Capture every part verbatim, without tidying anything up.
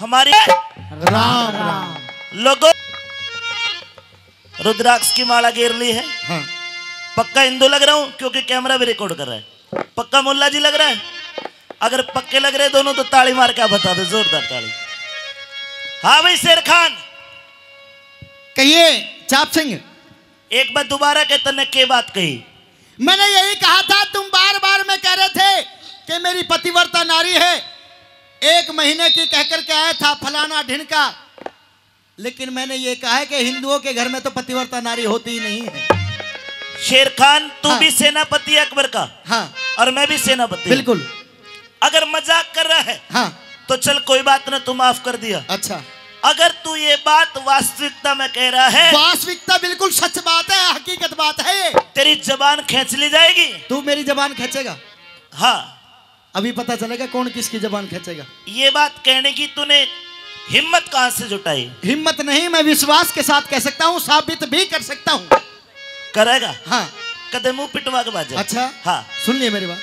हमारी राम राम। लोगों, रुद्राक्ष की माला घेर ली है। हाँ। पक्का हिंदू लग रहा हूँ क्योंकि कैमरा भी रिकॉर्ड कर रहा है। पक्का मुल्ला जी लग रहा है? अगर पक्के लग रहे दोनों तो ताली मार के बता दो, जोरदार ताली। हाँ भाई शेर खान। कहिए चाप सिंह। एक बार दोबारा के तन्ने के बात कही? मैंने यही कहा था, तुम बार बार में कह रहे थे कि मेरी पतिव्रता नारी है, एक महीने की कह करके आया था फलाना ढिनका, लेकिन मैंने ये कहा है कि हिंदुओं के घर में तो पतिव्रता नारी होती ही नहीं है। शेर खान, तू हाँ। भी सेनापति अकबर का हाँ। और मैं भी सेनापति। बिल्कुल। अगर मजाक कर रहा है हाँ। तो चल कोई बात ना, तू माफ कर दिया। अच्छा। अगर तू ये बात वास्तविकता में कह रहा है, वास्तविकता बिल्कुल सच बात है, हकीकत बात है। तेरी जबान खींच ली जाएगी। तू मेरी जबान खींचेगा? हाँ। अभी पता चलेगा कौन किसकी जबान खींचेगा। ये बात कहने की तूने हिम्मत कहाँ से जुटाई? हिम्मत नहीं, मैं विश्वास के साथ कह सकता हूँ, साबित भी कर सकता हूँ। करेगा? हाँ। कदे मुंह पिटवा के बाजे। अच्छा। हाँ। सुन लिए मेरी बात।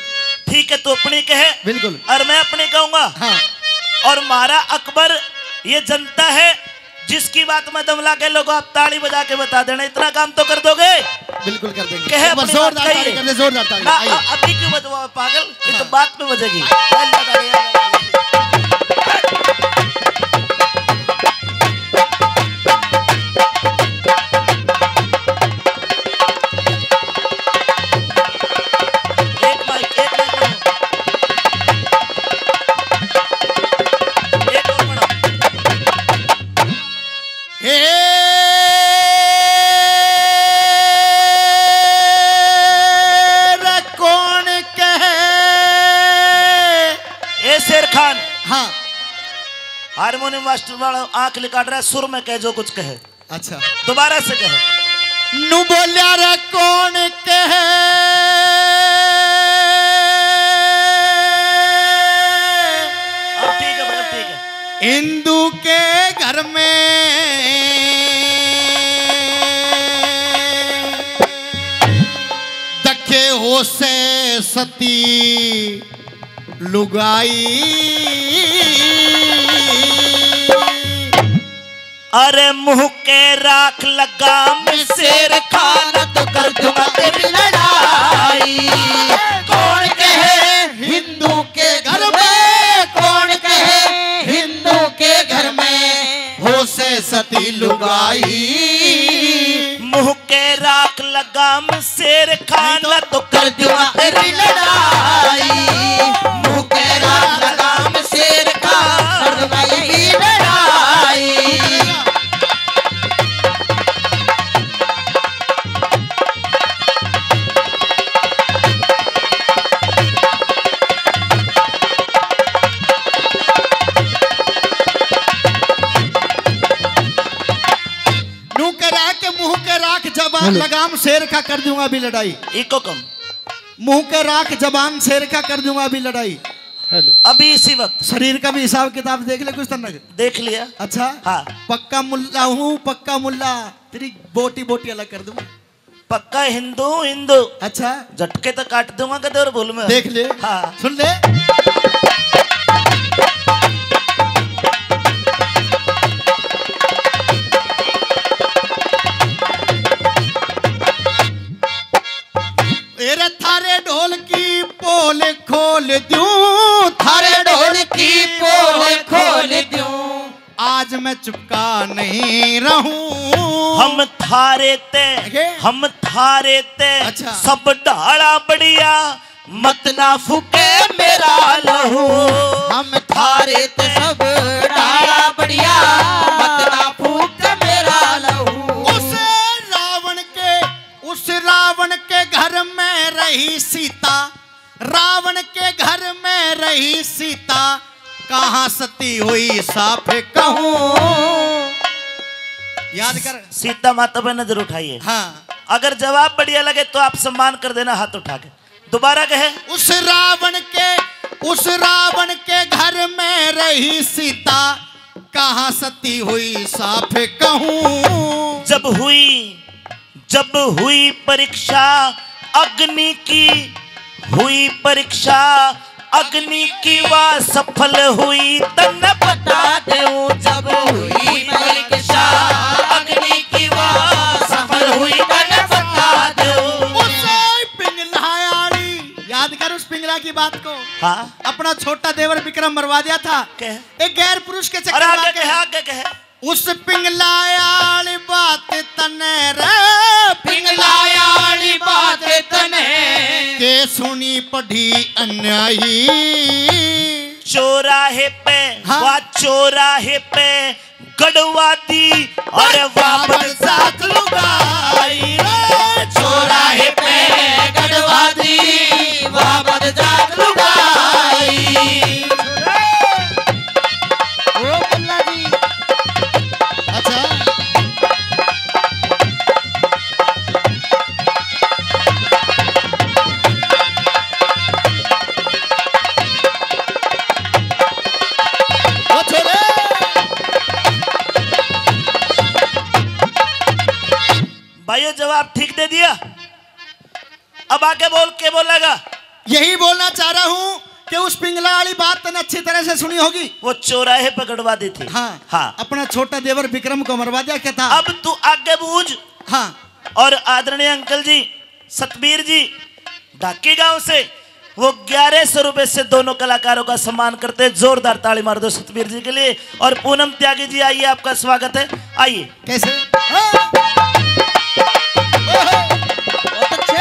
ठीक है, तू अपनी कहे। बिल्कुल। और मैं अपनी कहूंगा। हाँ। और मारा अकबर, ये जनता है जिसकी बात में दम लागे। लोगों, आप ताली बजा के बता देना, इतना काम तो कर दोगे। बिल्कुल कर देंगे। कहे एक बार अपनी बात जोरदार ताली कहिए। कर दे, जोरदार ताली। ना, आइए। अ-, अभी क्यों बजवा पागल? ये तो हाँ। बात में बजेगी। एक माइक, एक माइक बढ़ाओ। एक और बढ़ाओ। हे रे कौन कहे? ए शेर खान। हाँ। हारमोनियम मास्टर वाला आंख लिकाट रहा है, सुर में कह जो कुछ कहे। अच्छा। दोबारा से कहे। नू बोल्या रे कौन कहे? अब ठीक है भाई, अब ठीक है। हिंदू के घर में दखे हो से सती लुगाई। अरे मुंह के राख लगाम शेर खान तो कर दूंगा तेरी लड़ाई। कौन कहे हिंदू के घर में, कौन कहे हिंदू के घर में हो से सती लुगाई। मुंह के राख लगाम शेर खान तो कर दूंगा तेरी लड़ाई। मुंह के राख लगाम शेर खान तो कर दूंगा तेरी लड़ाई। नू करा के मुंह के राख जबान हेलो। लगाम शेर का कर दूंगा अभी लड़ाई। इको कम। मुंह के राख जबान शेर का कर दूंगा अभी लड़ाई। हेलो। अभी इसी वक्त। शरीर का भी हिसाब किताब देख ले कुछ तन्नक। देख लिया। अच्छा। हाँ। पक्का मुल्ला हूँ, पक्का मुल्ला। तेरी बोटी बोटी अलग कर दूंगा। पक्का हिंदू हूँ, हिंदू। अच्छा। झटके तो काट दूंगा कदे और भूल में। देख ले। हाँ। सुन ले। एरे थारे ढोल की पोल खोल दूं, थारे ढोल की पोल खोल दूं, आज मैं चुपका नहीं रहूं। हम थारे ते, आगे? हम थारे ते अच्छा। सब ढाला बढ़िया, मत ना फूके मेरा लहू। हम थारे ते सब ढाला बढ़िया, मत ना फूके मेरा लहू। उस रावण के, उस रावण के घर में रही सीता, रावण के घर में रही सीता, कहाँ सती हुई साफ कहूँ। याद कर। सीता माता पे नजर उठाइए। हाँ। अगर जवाब बढ़िया लगे तो आप सम्मान कर देना हाथ उठा के। दोबारा कहे। उस रावण के, उस रावण के घर में रही सीता, कहाँ सती हुई साफ कहूँ। जब हुई, जब हुई परीक्षा अग्नि की, हुई परीक्षा अग्नि की, वह सफल हुई तन बता दे। हाँ। अपना छोटा देवर विक्रम मरवा दिया था। कह। एक गैर पुरुष के चक्कर अरे में आगे आके। कह, आगे कह। उस पिंगला आली बात तने रे, पिंगला आली बात तने। के सुनी पढ़ी अन्यायी। चौराहे पे, हाँ। वा चौराहे पे गड़वा दी, अरे वापस जात लुगाई रे। चौराहे पे गड़वा दी, वापस जात लुगाई। ओ बल्ला जी। अच्छा। ओ छोरे। भाइयों, जवाब ठीक दे दिया। अब आगे बोल, के बोलेगा? यही बोलना चाह रहा हूँ कि उस पिंगला वाली बात तने अच्छी तरह से सुनी होगी। वो चौराहे पकड़वा दी थी। हाँ, हाँ। अपना छोटा देवर विक्रम को मरवा दिया क्या था? अब तू आगे बूझ। हाँ। और आदरणीय अंकल जी, सतबीर जी, ढाकी गांव से, वो ग्यारह सौ रुपए से दोनों कलाकारों का सम्मान करते हैं। जोरदार ताली मार दो सतबीर जी के लिए। और पूनम त्यागी जी, आइए, आपका स्वागत है, आइए। कैसे? हाँ। ओहो, बहुत अच्छे।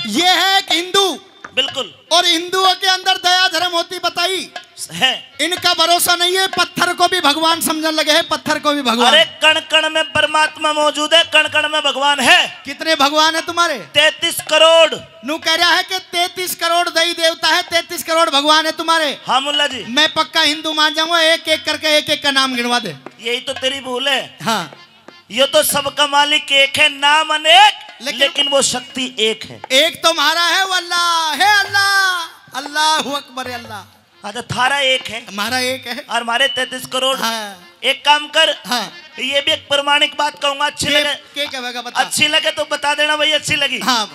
ये है एक हिंदू। बिल्कुल। और हिंदुओं के अंदर दया धर्म होती बताई है। इनका भरोसा नहीं है, पत्थर को भी भगवान समझने लगे हैं, पत्थर को भी भगवान। अरे, कण कण में परमात्मा मौजूद है, कण कण में भगवान है। कितने भगवान है तुम्हारे? तैंतीस करोड़। नू कह रहा है कि तैंतीस करोड़ देवी देवता है, तैंतीस करोड़ भगवान है तुम्हारे। हाँ मुल्ला जी। मैं पक्का हिंदू मान जाऊंगा, एक एक करके एक एक का नाम गिनवा दे। यही तो तेरी भूल है। हाँ। ये तो सबका मालिक एक है, नाम अनेक, लेकिन लेकिन वो शक्ति एक है। एक तुम्हारा है, वो अल्लाह है। अल्लाह, अल्लाह अकबर, अल्लाह। हाँ, तो थारा एक है। हमारा एक है। और हमारे तैंतीस करोड़। हाँ। एक काम कर। हाँ। ये भी एक प्रमाणिक बात कहूंगा, अच्छी के, लगे। के कहेगा, बता। अच्छी लगे तो बता देना भाई, अच्छी लगी। हाँ।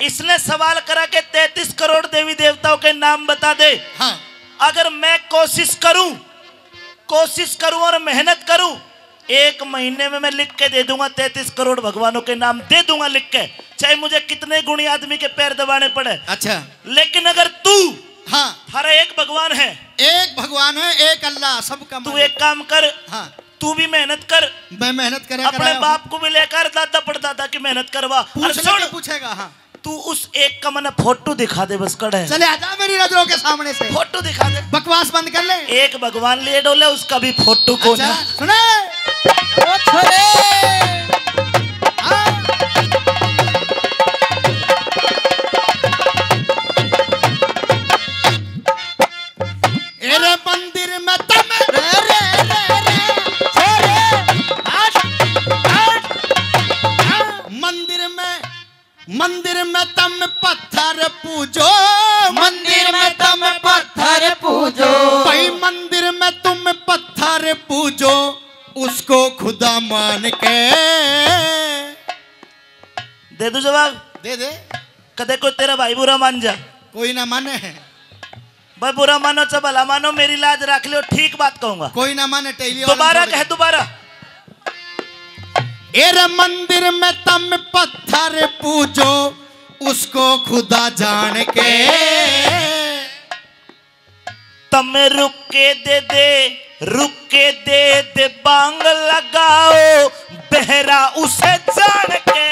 इसने सवाल करा के तैंतीस करोड़ देवी देवताओं के नाम बता दे। हाँ। अगर मैं कोशिश करूं, कोशिश करूं और मेहनत करूं, एक महीने में मैं लिख के दे दूंगा, तैंतीस करोड़ भगवानों के नाम दे दूंगा लिख के, चाहे मुझे कितने गुणी आदमी के पैर दबाने पड़े। अच्छा। लेकिन अगर तू, हाँ। थारा एक भगवान है। एक भगवान है, एक अल्लाह, सबका तू मालिक। एक काम कर, हाँ। तू भी मेहनत कर, मैं मेहनत करा अपने कराया हूँ। बाप को भी लेकर, दादा परदादा की मेहनत करवा। पूछने और सुन, के पूछेगा, हाँ। तू उस एक का मने फोटो दिखा दे, बस कड़े। चले आजा मेरी नजरों के सामने से। फोटो दिखा दे। बकवास बंद कर ले। एक भगवान लिए डोले, उसका भी फोटो कौन अच्छा, है? सुने। ओ छोरे। हाँ। एरे मंदिर में तम रे, रे, रे, रे, छोरे। हट, हट, हट। मंदिर में मंदिर में तम पत्थर पूजो। मंदिर में तम पत्थर पूजो। भाई, मंदिर में तुम पत्थर पूजो, उसको खुदा मान के। दे दूं जवाब? दे दे। कदे कोई तेरा भाई बुरा मान जा? कोई ना माने। भाई, बुरा मानो चाहे भला मानो, मेरी लाज रख लो, ठीक बात कहूंगा। कोई ना माने, टेली वाला दोबारा छोड़ कह, दे। दोबारा। एरे मंदिर में तम पत्थर पूजो, उसको खुदा जान के। तम रुक के दे दे, रुक के दे दे बांग लगाओ, बहरा उसे जान के।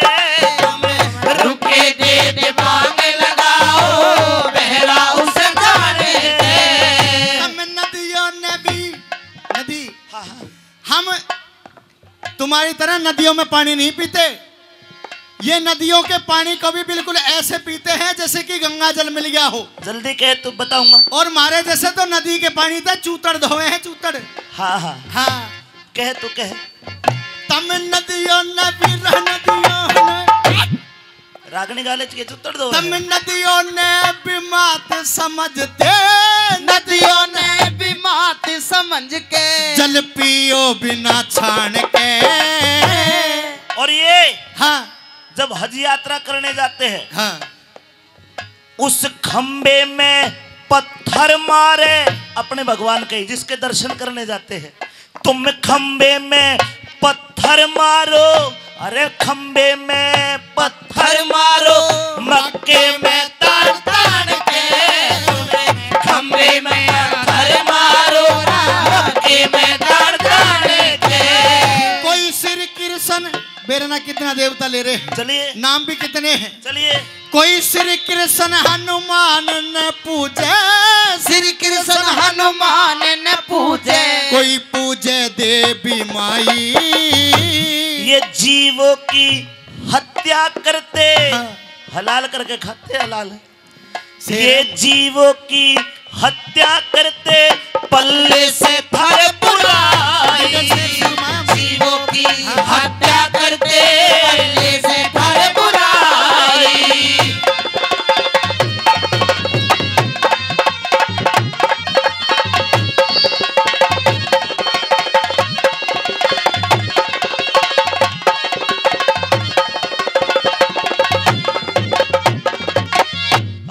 रुके दे दे बांग लगाओ, बहरा उसे जान के। हम नदियों ने भी, नदी, हाँ, हाँ। हम तुम्हारी तरह नदियों में पानी नहीं पीते। ये नदियों के पानी को भी बिल्कुल ऐसे पीते हैं जैसे कि गंगा जल मिल गया हो। जल्दी कह, तू बताऊंगा। और मारे जैसे तो नदी के पानी ते चूतड़ धोए हैं, चूतड़। हाँ, हाँ। हाँ। कह, तू कह। तम नदियों ने भी रह नदियों ने। रागनी गाले च के चूतड़ धोए तम हैं। नदियों ने भी मात समझते। नदियों ने भी मात समझ के। जल पियो बिना छान के। और ये हाँ। जब हज यात्रा करने जाते हैं, हाँ। उस खंबे में पत्थर मारे, अपने भगवान के जिसके दर्शन करने जाते हैं, तुम खंबे में पत्थर पत्थर मारो, अरे खंबे में पत्थर मारो, मक्के में ताड़ ताड़ के। खंबे में पत्थर मारो, मक्के में ताड़ ताड़ के। कोई श्री कृष्ण, बेरना कितना देवता ले रहे हैं। चलिए। नाम भी कितने हैं। चलिए। कोई श्री कृष्ण हनुमान न पूजे, श्री कृष्ण हनुमान न पूजे। कोई पूजे देवी माई। ये जीवों की हत्या करते, हाँ। हलाल करके खाते, हलाल। ये जीवों की हत्या करते, पल्ले से थारे बुराई। जीवों की हत्या करते, पल्ले से थारे बुराई।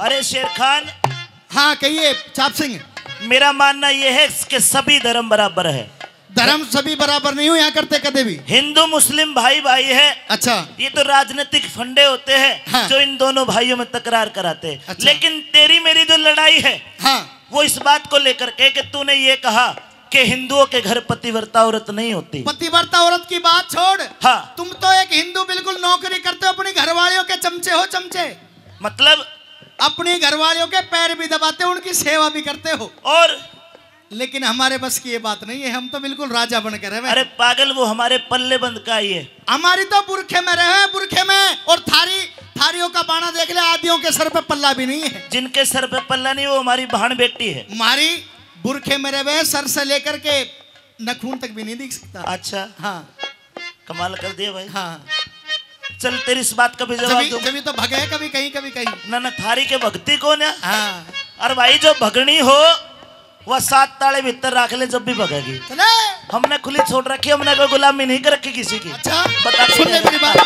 अरे शेर खान। हाँ, कहिए चाप सिंह। मेरा मानना यह है कि सभी धर्म बराबर है। धर्म सभी बराबर नहीं हो यहाँ करते कदे भी। हिंदू मुस्लिम भाई भाई है। अच्छा। ये तो राजनीतिक फंडे होते हैं, हाँ। जो इन दोनों भाइयों में तकरार कराते हैं। अच्छा। लेकिन तेरी मेरी जो लड़ाई है, हाँ। वो इस बात को लेकर के कि तूने ये कहा कि हिंदुओं के घर पतिव्रता औरत नहीं होती। पतिव्रता औरत की बात छोड़। हाँ। तुम तो एक हिंदू बिल्कुल नौकरी करते हो, अपनी घरवालियों के चमचे हो, चमचे। मतलब? अपनी घरवालियों के पैर भी दबाते हो, उनकी सेवा भी करते हो। और? लेकिन हमारे बस की ये बात नहीं है, हम तो बिल्कुल राजा बनकर रहे। अरे पागल, वो हमारे पल्ले बंद का ही है। हमारी तो बुरखे में रहे, बुरखे में। और थारी, थारियों का बाणा देख ले, आदियों के सर पे पल्ला भी नहीं है। जिनके सर पे पल्ला नहीं, वो हमारी बहन बेटी है। हमारी बुरखे में रहे, सर से लेकर के नखून तक भी नहीं दिख सकता। अच्छा। हाँ। कमाल कर दिया भाई। हाँ। चल, तेरी इस बात का भी जवाब जमी, दूं। जमी तो भगे कभी कहीं, कभी कहीं। ना, ना, थारी के भगती कौन है? हाँ। अरे भाई, जो भगनी हो, वह सात ताले भीतर रख ले, जब भी भगेगी। चले। हमने खुली छोड़ रखी, हमने कोई गुलामी नहीं कर रखी किसी की। अच्छा। बता, सुन ले मेरी बात।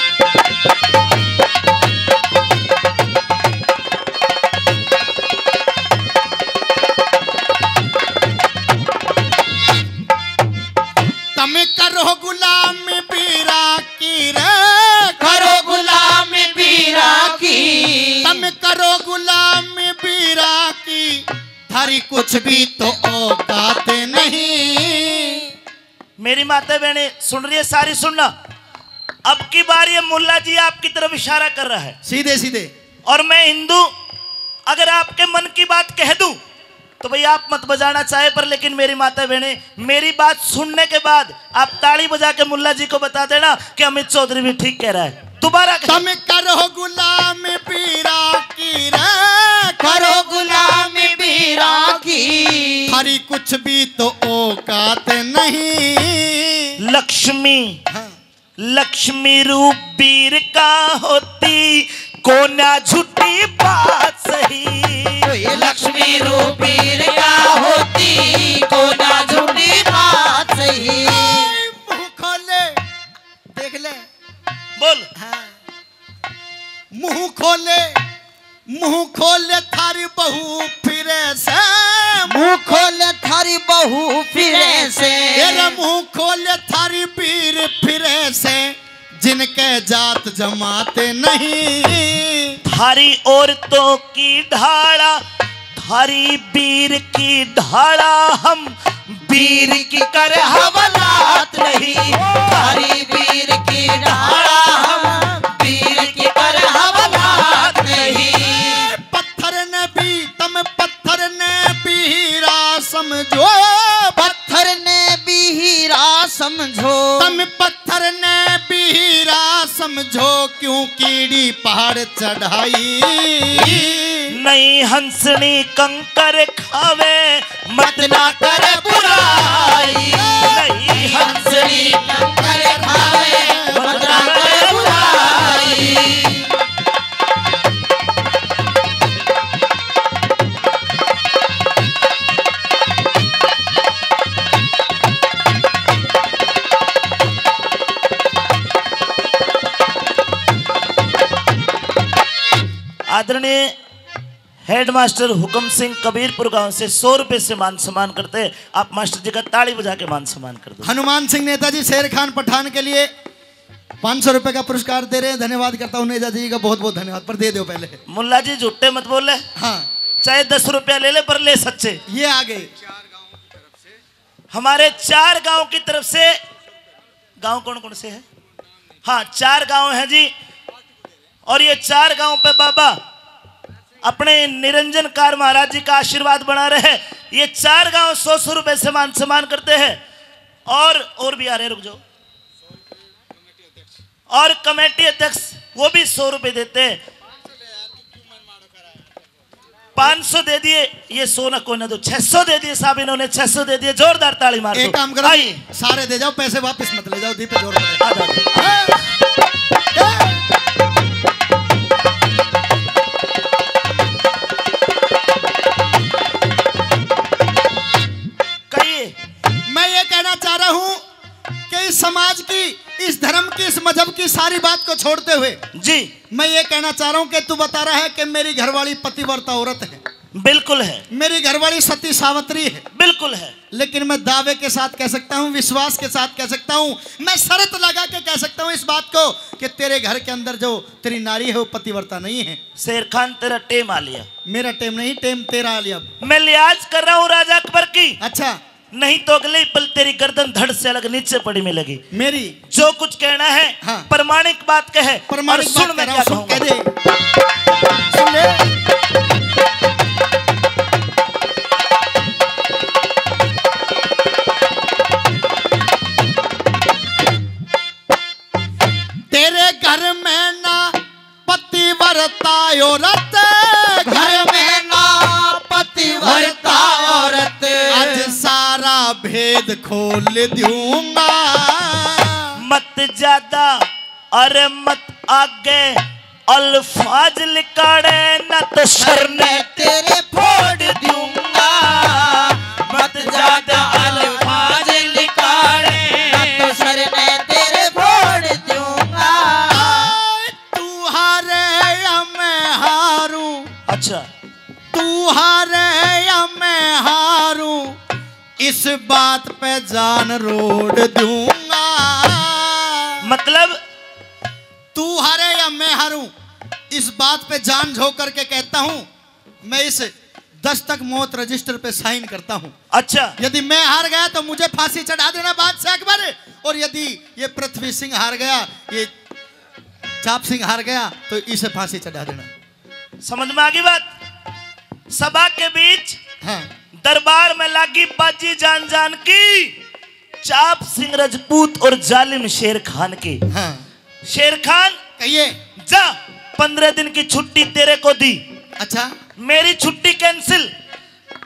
तम करो गुलामी बीरा की रे, करो गुलामी बीरा की। तम करो गुलामी बीरा की, थारी कुछ भी तो औकात नहीं। मेरी माता बहनें सुन रही है, सारी सुनना। अब की बार ये मुल्ला जी आपकी तरफ इशारा कर रहा है। सीधे सीधे। और मैं हिंदू, अगर आपके मन की बात कह दूं, तो भाई, आप मत बजाना चाहे, पर लेकिन मेरी माता बहनें, मेरी बात सुनने के बाद आप ताली बजा के मुल्ला जी को बता देना कि अमित चौधरी भी ठीक कह रहा है। दोबारा कहें। तम करो गुलाम बीरा की रे, करो गुलाम बीरा की। थारी कुछ भी तो औकात नहीं। लक्ष्मी, हाँ। लक्ष्मी रूप बीर का होती, कोन्या झूठी बात सही। ये लक्ष्मी रूप बीर का होती, कोन्या झूठी बात सही। मुंह खोले, देख ले। बोल। हाँ। मुंह खोले, मुंह खोले थारी बहू फिरे से। मुंह खोले थारी बहू फिरे से। तेरा मुंह खोले थारी पीर फिरे से, जिनके जात जमाते नहीं। थारी औरतों की ढाला, थारी बीर की ढाला, हम बीर की कर हवालात नहीं। थारी बीर की ढाला, हम बीर की कर हवालात नहीं। पत्थर ने भी, तम पत्थर ने भी हीरा समझो। पत्थर ने भी हीरा समझो। तम पत्थर ने भी हीरा समझो, क्यों कीड़ी पहाड़ चढ़ाई। नहीं हंसनी कंकर खावे, मत ना कर बुराई। नहीं हंसनी कंकर खावे, मत ना कर बुराई। आदरणीय हेडमास्टर हुक्म सिंह कबीरपुर गांव से सौ रुपए से मान सम्मान करते हैं। आप मास्टर जी का ताली बजा के मान सम्मान कर दो। हनुमान सिंह नेताजी शेर खान पठान के लिए पाँच सौ रुपए का पुरस्कार दे रहे हैं। धन्यवाद करता हूँ नेताजी का, बहुत बहुत धन्यवाद। पर दे दो पहले। मुल्ला जी झूठे मत बोले। हाँ। चाहे दस रुपया ले ले, पर ले सच्चे। ये आ गए। हमारे चार गांव की तरफ से। गांव कौन कौन से है? हाँ, चार गांव हैं जी। और ये चार गांव पे बाबा अपने निरंजन कार महाराज जी का आशीर्वाद बना रहे। ये चार गांव सौ सौ रुपए से मान सम्मान करते हैं। और और भी आ रहे, रुक जाओ। और कमेटी अध्यक्ष, वो भी सौ रुपए देते हैं। पाँच सौ दे दिए, ये सौ ना कोई ना दो, छह सौ दे दिए साहब, इन्होंने छह सौ दे दिए। जोरदार ताली मार दो। एक काम करो, आई। सारे दे जाओ, पैसे वापस मत ले जाओ। दीप जोर पड़े। आ जाओ। कहिए। मैं ये कहना चाह रहा हूँ कि इस समाज की, इस धर्म की, इस मजहब की सारी बात को छोड़ते हुए जी। मैं ये कहना चाह रहा हूँ कि तू बता रहा है कि मेरी घरवाली पतिव्रता औरत है। बिल्कुल है। मेरी घरवाली सती सावित्री है। बिल्कुल है। लेकिन मैं दावे के साथ कह सकता हूँ, विश्वास के साथ कह सकता हूँ, मैं शर्त लगा के कह सकता हूँ इस बात को कि तेरे घर के अंदर जो तेरी नारी है वो पतिव्रता नहीं है। शेर खान, तेरा टेम आ लिया। मेरा टेम नहीं, टेम तेरा आ लिया। मैं लिहाज कर रहा हूँ राजा अकबर की। अच्छा। नहीं तो अगले ही पल तेरी गर्दन धड़ से अलग नीचे पड़ी मिलेगी। मेरी। जो कुछ कहना है, हाँ। प्रमाणिक बात कहे। प्रमाणिक और सुन बात मैं कह रहा क्या हूँ, सुन, कहूँगा। कह दे। सुन ले। तेरे घर में ना पतिव्रता औरत, घर में ना पतिव्रता औरत, आज सारा भेद खोल दूंगा। मत ज्यादा और मत आगे अल्फाज लिकाड़े, न तो सर ने तेरे फोड़ दूंगा। मत ज्यादा अल्फाज लिकाड़े, न तो सर ने तेरे फोड़ दूंगा। तू हारे या मैं हारूं। अच्छा। तू हारे या मैं हारूं, इस बात पे जान रोड दूंगा। मतलब? तू हारे या मैं हारूं, इस बात पे जान झोंक करके कहता हूं, मैं इस दस्तक मौत रजिस्टर पे साइन करता हूं। अच्छा। यदि मैं हार गया तो मुझे फांसी चढ़ा देना बादशाह अकबर, और यदि ये पृथ्वी सिंह हार गया, ये चाप सिंह हार गया, तो इसे फांसी चढ़ा देना। समझ में आ गई बात? सभा के बीच, हाँ। दरबार में लागी बाजी जान जान की, चाप सिंह रजपूत और जालिम शेर खान की। हाँ। शेर खान, कहिए। जा, पन्द्रह दिन की छुट्टी तेरे को दी। अच्छा। मेरी छुट्टी कैंसिल।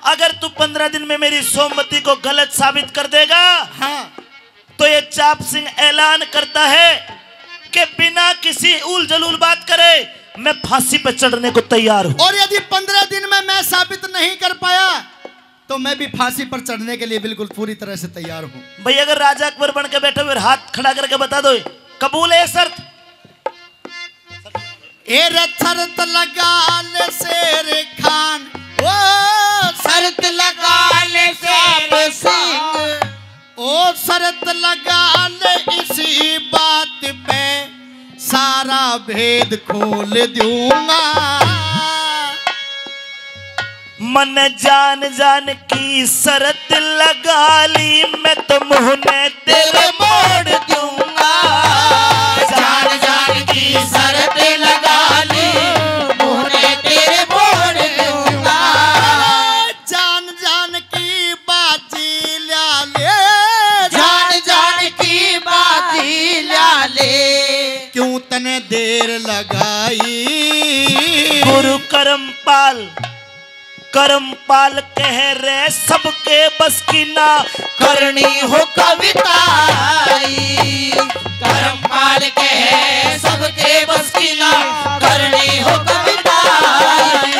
अगर तू पन्द्रह दिन में मेरी सोमवती को गलत साबित कर देगा, हाँ। तो ये चाप सिंह ऐलान करता है कि बिना किसी उल जलूल बात करे मैं फांसी पर चढ़ने को तैयार हूं। और यदि पन्द्रह दिन में मैं साबित नहीं कर पाया, तो मैं भी फांसी पर चढ़ने के लिए बिल्कुल पूरी तरह से तैयार हूं। भाई, अगर राजा अकबर बन के बैठे हुए हाथ खड़ा करके बता दो, कबूल है ये शर्त? ए रे शर्त लगा ले शेर खान, ओ शर्त लगा ले शेर सिंह, ओ शर्त लगा ले इसी बात पे, सारा भेद खोल दूंगा। मन जान जान की शर्त लगा ली, मैं तो मुंह ने तेरे मोड़ दूंगा। जान जान की शर्त लगा ली, मुंह ने तेरे मोड़ दूंगा। जान जान की बाजी ला ले, जान जान की बाजी ला ले, क्यों तने देर लगाई। गुरु करमपाल, करमपाल कह रहे सबके बस की ना, करनी हो कविताई। करमपाल कह सबके बस की ना, करनी हो कविताई।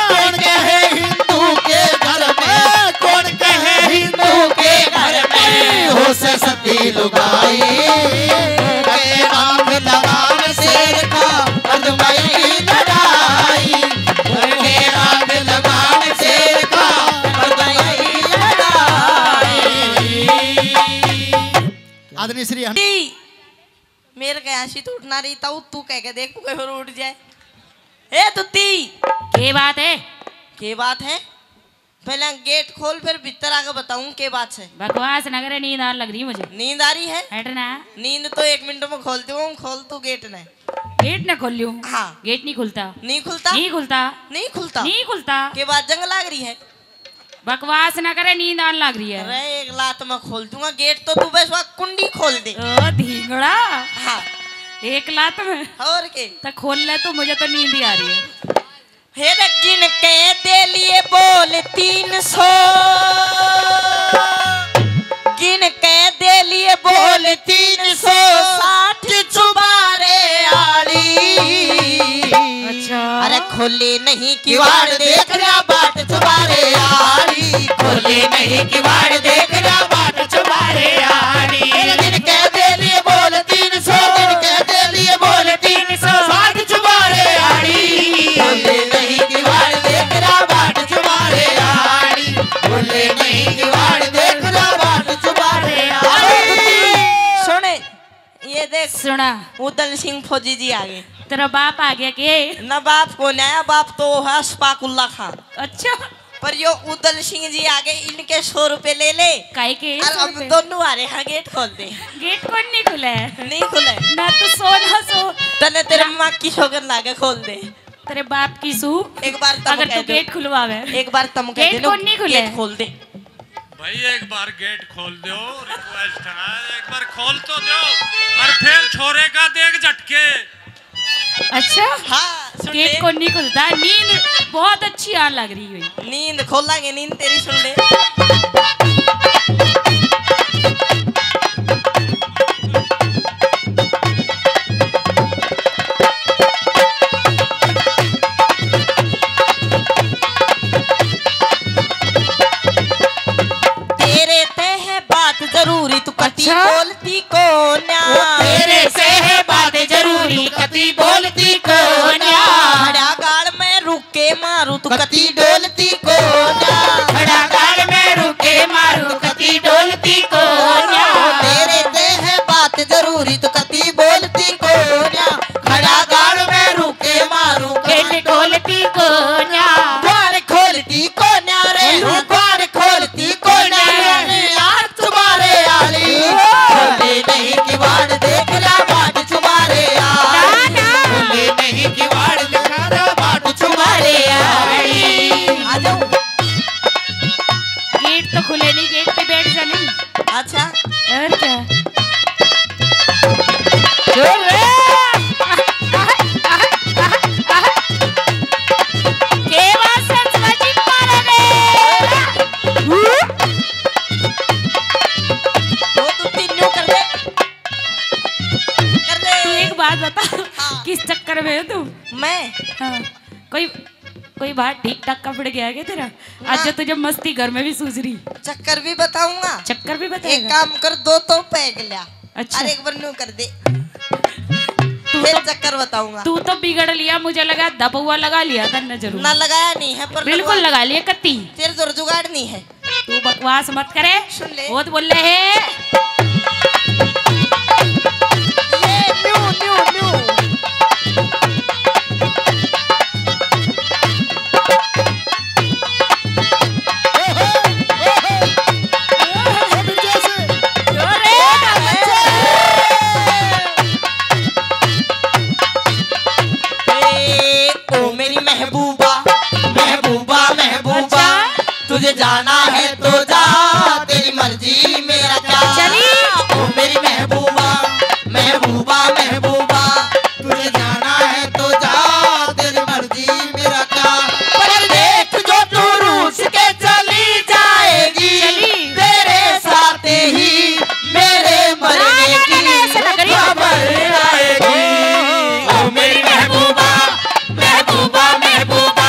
कौन कहे हिंदू के घर में, कौन कहे हिंदू के घर में हो सस्ती लुगाई। के राम लगाम शेर का, अजमाई की लड़ाई। के राम ऐसी तो उठना रही, ताऊ तू कह के देख, कोई और उठ जाए। ए तुत्ती, के बात है? के बात है? पहले गेट खोल, फिर भीतर आके बताऊं के बात है। बकवास ना करे, नींद आने लग रही मुझे। नींद आ रही है? हट ना। नींद तो एक मिनट में खोल दूं, खोल तू गेट ने। गेट ने खोल लूं? हाँ। गेट नहीं खुलता। नहीं खुलता? नहीं खुलता। नहीं खुलता? नहीं खुलता। के बात जंग लाग रही है? बकवास ना करे, नींद आने लग रही है। अरे, एक लात में खोल दूंगा गेट, तो तू बस वहाँ कुंडी खोल दे। ओ धींगड़ा। हाँ। एक लात में? और के? तो खोल ले तू, मुझे तो नींद ही आ रही है। हे रे, गिन के दे लिए बोल तीन सौ, गिन के दे लिए बोल तीन सौ साठ चुबारे आली। अच्छा। अरे, खोले नहीं किवाड़, देख रहा बाट चुबारे आली। खोले नहीं किवाड़, देख रहा बाट चुबारे आली। गिन के दे लिए बोल तीन सौ, गिन के दे लिए बोल तीन सौ साठ चुबारे आली। खोले नहीं किवाड़, देख रहा बाट चुबारे आली। खोले नहीं किवाड़, देख रहा बाट चुबारे आली। सुने, ये देख, सुना। उदल सिंह फौजी जी आ गए। तेरा बाप आ गया के? ना, बाप को नहीं आया, बाप तो है अस्पाकुल्ला खान। अच्छा। पर यो उदल सिंह जी आ गए, इनके सौ रुपए ले ले। काहे के और सौ हम रुपए? दोनों आ रहे हैं, गेट खोल दे। गेट कौन नहीं खुला है? नहीं खुला है। ना तो सौ ना सौ। तने तेरे ना। माँ की सौगंध लागे, खोल दे। तेरे बाप की सू। एक बार तम अगर कह तू दो। गेट खुलवावे। एक बार तम कह गेट दे, लो, कौन नहीं खुला गेट है? खोल दे। भाई, एक बार गेट खोल दो, रिक्वेस्ट है, एक बार खोल तो दो। और फिर छोरे का देख झटके। अच्छा? हाँ, सुन गेट ले। को नहीं खुलता, नींद बहुत अच्छी आने लग रही है। नींद खोलांगे, नींद तेरी सुन ले। तेरे ते है बात जरूरी, तू कती अच्छा? बोलती कोन्या। ओ, तेरे से है बात जरूरी, कती बोलती कोन्या। खड़ा गाल में रुके मारू, तू कती डोलती कोन्या। खड़ा गाल में रुके मारू, कती डोलती कोन्या। ओ, तेरे ते है बात जरूरी, तू कती बोलती कोन्या। खड़ा गाल में रुके मारू, गेट खोलती कोन्या। द्वार खोलती कोन्या रे, हेलो। द्वार खोलती कोन्या रे। आठ चुबारे आली। खोले नहीं किवाड़, देख ला बाट चुबारे आली। ना, ना। खोले नहीं किवाड़, देख ला बाट चुबारे आली। आ जाओ। गेट तो खुले नहीं, गेट पे बैठ जा नहीं। अच्छा। और क्या? जोर रे। के बात है, शिवाजी महाराज रे। वो तू तीन न्यू कर दे। कर दे। तू एक बात बता, हाँ। किस चक्कर में है तू? मैं? हाँ। कोई, कोई बाहर ठीक ठाक कपड़े गया क्या तेरा? ना। आज जो तुझे मस्ती घर में भी सूझ रही। चक्कर भी बताऊंगा। चक्कर भी बताएगा? एक काम कर, दो तो पैग लिया। अच्छा। अरे एक बार न्यू कर दे। तू फिर तो, चक्कर बताऊंगा। तू तो बिगड़ लिया, मुझे लगा दबुआ लगा लिया तन्ने जरूर। ना लगाया नहीं है, पर बिल्कुल लगवा लगा लिया कत्ती। तेरे जोर जुगाड़ नहीं है। तू बकवास मत करे। सुन ले। बहुत बोल रहे हैं। ये न्यू, न्यू, न्यू। ओहो, ओहो। अभी जैसे। अरे। ए, ओ मेरी महबूबा, महबूबा, महबूबा। अच्छा। तुझे जाना है तो जा, तेरी मर्जी मेरा क्या। चली। ओ मेरी महबूबा, महबूबा, महबूबा, तुझे जाना है तो जा, तेरी मर्जी मेरा क्या। पर देख जो तू रूस के चली जाएगी, चली। तेरे साथ ही मेरे मरने ना, ना, ना, ना, ऐसे ना करिए। की खबर आएगी। ओ मेरी महबूबा, महबूबा, महबूबा।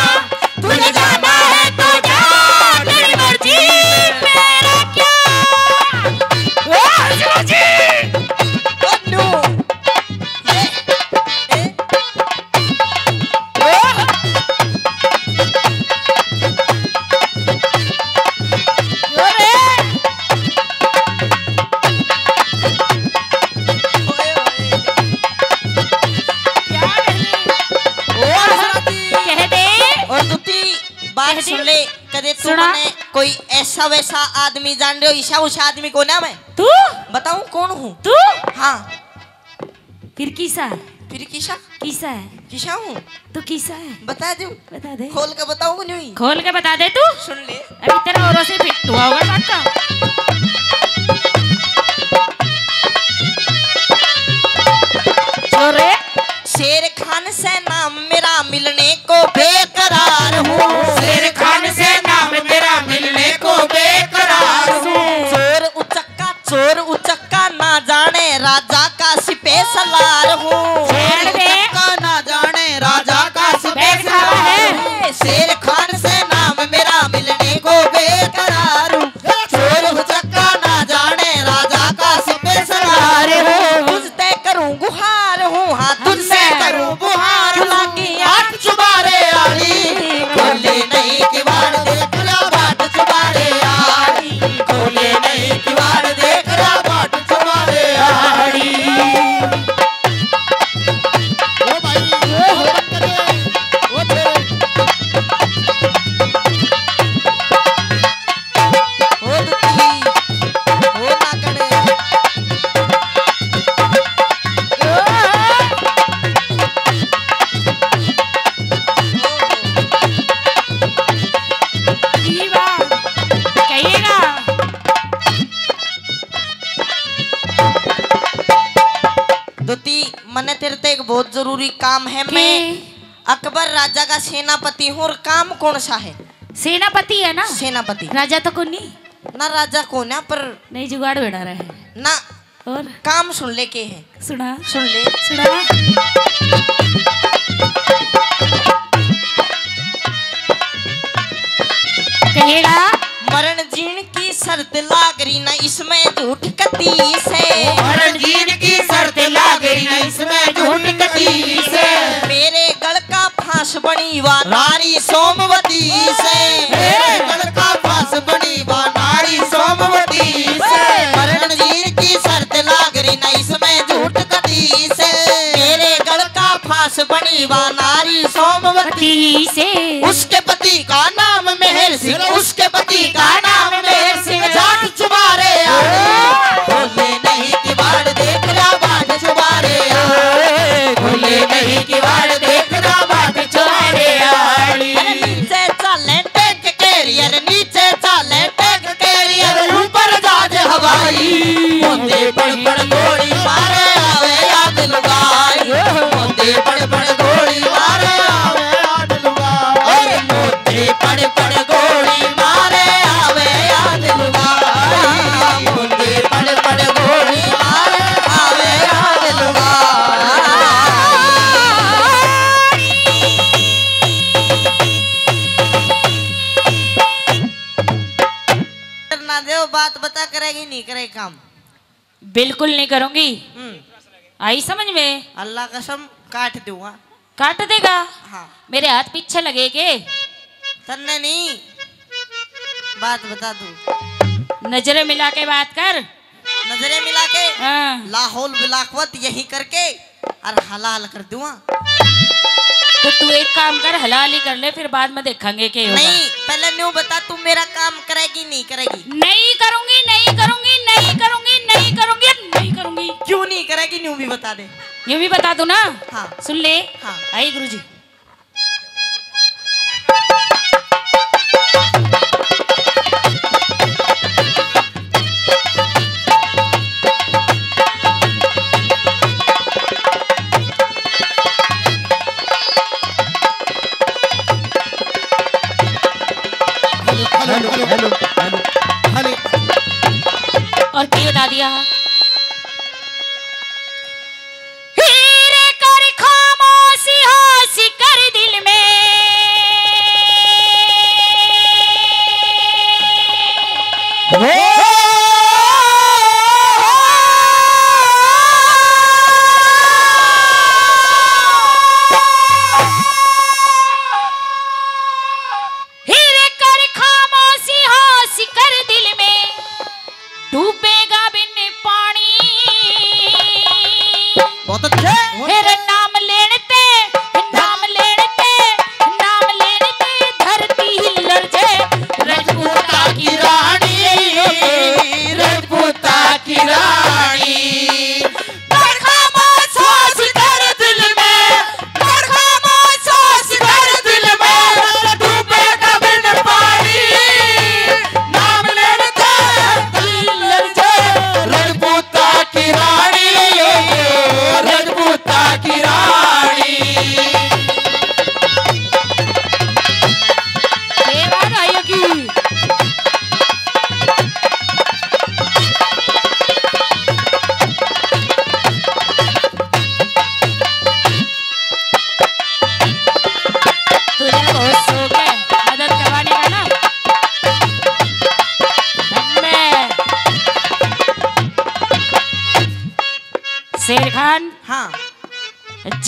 बात कह दे। सुन ले, कदे तू सुना। मने कोई ऐसा वैसा आदमी जान रहे हो, ईशा उषा आदमी को ना मैं तू? बताऊं कौन हूँ? तू? हाँ। फिर किसा? फिर किसा? किसा है? किसा हूँ? तू किसा है? बता दूं? बता दे। खोल के बताऊं नहीं? खोल के बता दे तू। सुन ले। अभी तेरा औरों से फिट हुआ होगा पक्का। छोरे। शेर खान से नाम मेरा, मिलने को बेकरार हूँ। शेर खान से नाम मेरा, मिलने को बेकरार हूँ। चोर उचक्का, चोर उचक्का ना जाने, राजा का स्पेशलार हूँ। चोर उचक्का ना जाने, राजा का स्पेशलार हूँ। शेर खान से नाम मेरा, मिलने को बेकरार हूँ। चोर उचक्का ना जाने, राजा का स्पेशलार हूँ। तुझते करूँ गुहार हूँ, हाँ, तुझसे करूँ गुहार हूँ। लागी आठ चुबारे आली, खोले नहीं किवाड़, देख ला बाट चुबारे आली। खोले नहीं किवाड़, देख ला बाट चुबारे आली। ओ भाई, ओ हो, ओ थे। ओ दुखी, ओ नागड़े। कहिएगा। दोती, मने तेरे ते एक बहुत जरूरी काम है। मैं अकबर राजा का सेनापति हूँ। और काम कौन सा है? सेनापति है ना? सेनापति। राजा तो कोनी। ना, राजा कोन्या, पर नहीं, जुगाड़ बेड़ा रहे। ना। और? काम सुन ले के है। सुना। सुन ले। सुना। कहेगा। मरण जीण की शर्त लाग रही ना इसमें झूठ कती से। मरण जीण की शर्त लाग रही ना इसमें झूठ कती से। मेरे गल का फांस बनी वा नारी सोमवती से। मेरे गल का फांस बनी वा नारी सोमवती से। मरण जीण की शर्त लाग रही ना इसमें झूठ कती से। मेरे गल का फांस बनी वा नारी सोमवती से। उसके पति का नाम मेहर सिंह, उसके पति का नाम मेहर सिंह। जाट चुबारे आली, खोले नहीं किवाड़, देख ला बाट चुबारे आली। खोले नहीं किवाड़, देख ला बाट चुबारे आली। अरे नीचे चाले टैंक कैरियर, नीचे चाले टैंक कैरियर, ऊपर जहाज हवाई। मोंदे पड़ पड़ गोली मारे आवे याद लुगाई। मोंदे पड़ पड़ गोली मारे आवे याद लुगाई। अरे मोंदे पड़ पड़ गोली मारे आवे याद लुगाई। मोंदे पड़ पड़ गोली मारे आवे याद लुगाई। ना दे, बात बता, करेगी नहीं करे काम? बिल्कुल नहीं करूंगी। हम्म। आई समझ में? अल्लाह कसम, काट दूंगा। काट देगा? हाँ। मेरे हाथ पीछे लगे के? तन्ने नहीं, बात बता दूं। नजरें मिला के बात कर। नजरें मिला के? हाँ। लाहौल बिलाखवत यही करके और हलाल कर दूंगा। तो तू एक काम कर, हलाल ही कर ले, फिर बाद में देखेंगे के होगा। नहीं, पहले न्यू बता, तू मेरा काम करेगी, नहीं करेगी? नहीं करूंगी, नहीं करूंगी, नहीं करूंगी, नहीं करूंगी, नहीं करूंगी। क्यों नहीं करेगी, न्यू भी बता दे। न्यू भी बता दूं ना? हाँ। सुन ले। हाँ। आई गुरुजी। Hello, hello, hello, hello, hello. और के बता दिया? हीरे कर खामोशी होश कर दिल में। हो। हीरे कर खामोशी होश कर दिल में। डूबेगा बिन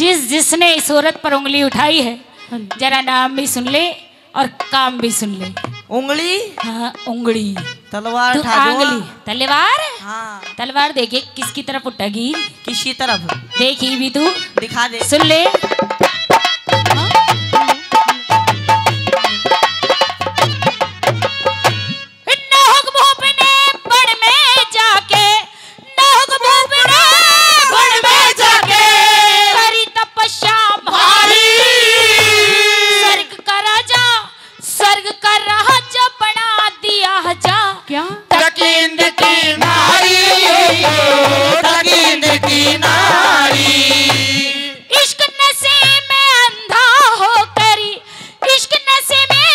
जिस, जिसने इस औरत पर उंगली उठाई है, हाँ जी। जरा नाम भी सुन ले और काम भी सुन ले। उंगली? हाँ, उंगली। तलवार तू उठा दो। आंगली। तलवार? हाँ। तलवार देखिए किसकी तरफ उठेगी। किसी तरफ? देखी भी तू। दिखा दे। सुन ले। नहुक भूप ने बन में जाके, नहुक भूप ने बन में जाके करी तपस्या भारी। स्वर्ग का राजा, स्वर्ग का राजा बना दिया जा। क्या? तकिंद की नारी, तकिंद की नारी। इश्क नशे में अंधा होकर, इश्क नशे में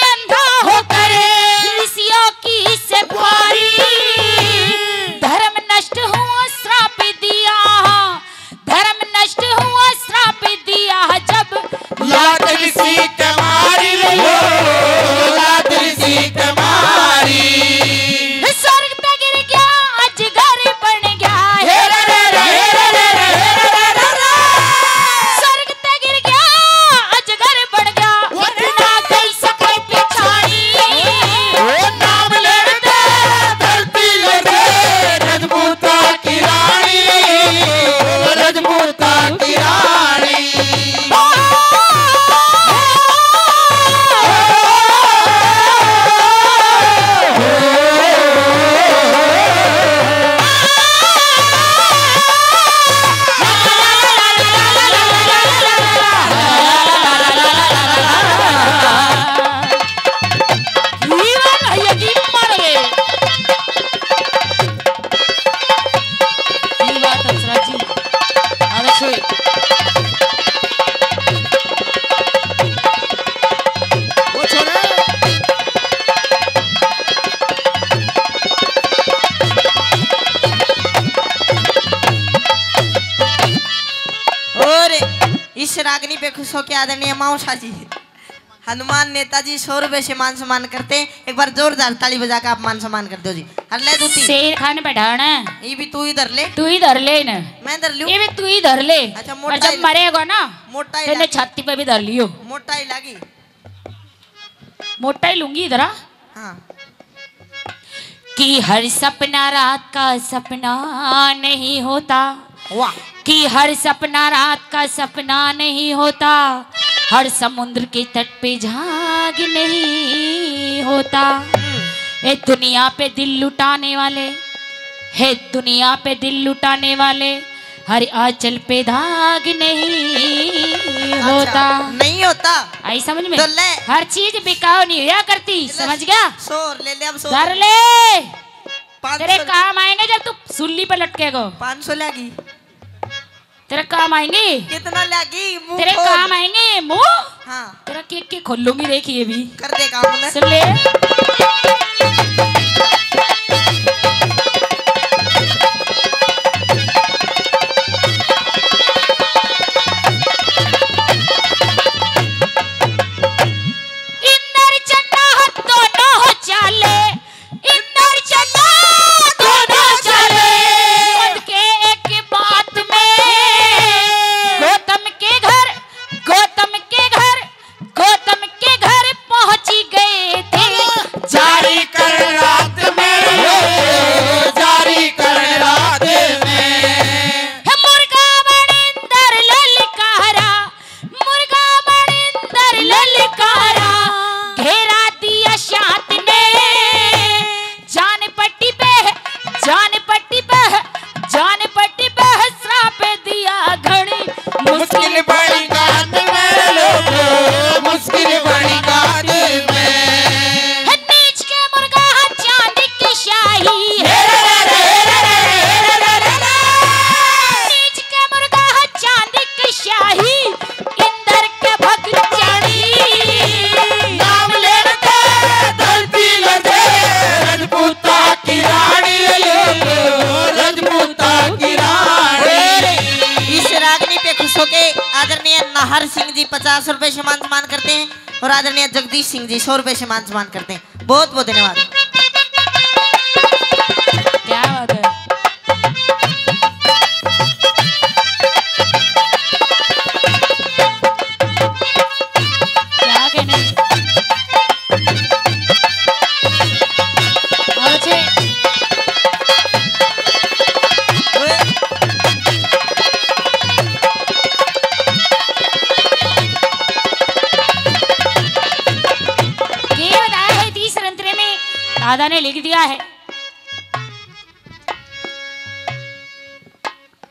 अंधा होकर ऋषियों की सवारी। धर्म नष्ट हुआ, श्राप दिया, धर्म नष्ट हुआ, श्राप दिया जब। लात ऋषि के मारी लो, लात ऋषि के मारी। स्वर्ग तक गिर गया, अजगर बन गया। हे रे रे रे, हे रे रे रे, हे रे रे रे रे। स्वर्ग तक गिर गया, अजगर बन गया। इतना कई सके पिछाड़ी। ओ नाम लेते धरती लगे, रजपूता की रानी, रजपूता की रानी। वाह भैया जी, मारो रे। की बात है हंसराज जी, आवे सोए। वो छोरे। और इस रागनी पे खुश होके आदरणीय माओसा जी, हनुमान नेताजी सौ रुपए से मान सम्मान करते हैं। एक बार जोरदार ताली बजा के आप मान सम्मान कर दो जी। हर ले जूती। शेर खान बैठाना है। ये भी तू ही धर ले। तू ही धर ले इन्हें। मैं धर लूं? ये भी तू ही धर ले। अच्छा, मोटा और जब ही, मरेगा ना, मोटा ही तेरे लागी। छाती पे भी धर लियो। मोटा ही लागी। मोटा ही लूंगी इधर, हाँ। हाँ। कि हर सपना रात का सपना नहीं होता। वाह। कि हर सपना रात का सपना नहीं होता, हर समुद्र के तट पे झाग नहीं होता। हम्म। ए दुनिया पे दिल लुटाने वाले, हे दुनिया पे दिल लुटाने वाले, हर आंचल पे दाग नहीं अच्छा, होता। नहीं होता। आई समझ में? तो ले। हर चीज बिकाऊ नहीं हुआ करती, ले। समझ गया? सौ ले ले, अब सौ धर ले। ले। पाँच सौ तेरे काम आएंगे जब तू सूली पे लटकेगा। पाँच सौ लेगी। तेरे काम आएंगे। कितना लेगी? मुंह तेरे खोल। काम आएंगे मुंह। हाँ। तेरा केक के खोलूंगी, देखिए भी। कर दे काम ने। सुन ले। इंदर चन्ना दोनों चाले, इंदर चन्ना दोनों चाले। उनके एक बात में गौतम के घर, गौतम के घर, गौतम के घर पहुंची गए थे। जारी कर रात में, जारी कर रात में। हे मुर्गा बन इंदर ललकारा, मुर्गा बन इंदर ललकारा, घेरा दिया शांत ने। जान पट्टी पे, जान पट्टी पे, जान पट्टी पे श्राप दिया घणी मुश्किल मुश्किल बड़ी कात में लोगो, मुश्किल बड़ी कात में। नीच के मुर्गा चांदी की शाही। नीच के मुर्गा चांदी की शाही। इंदर के भक्त जानी। नाम लेते धरती लगे, रजपूता की रानी, रजपूता की रानी। इस रागनी पे खुश होके आदरणीय नाहर सिंह जी पचास रुपए से मान सम्मान करते हैं और आदरणीय जगदीश सिंह जी सौ रुपए से मान सम्मान करते हैं। बहुत बहुत धन्यवाद। क्या बात है। दादा ने लिख दिया है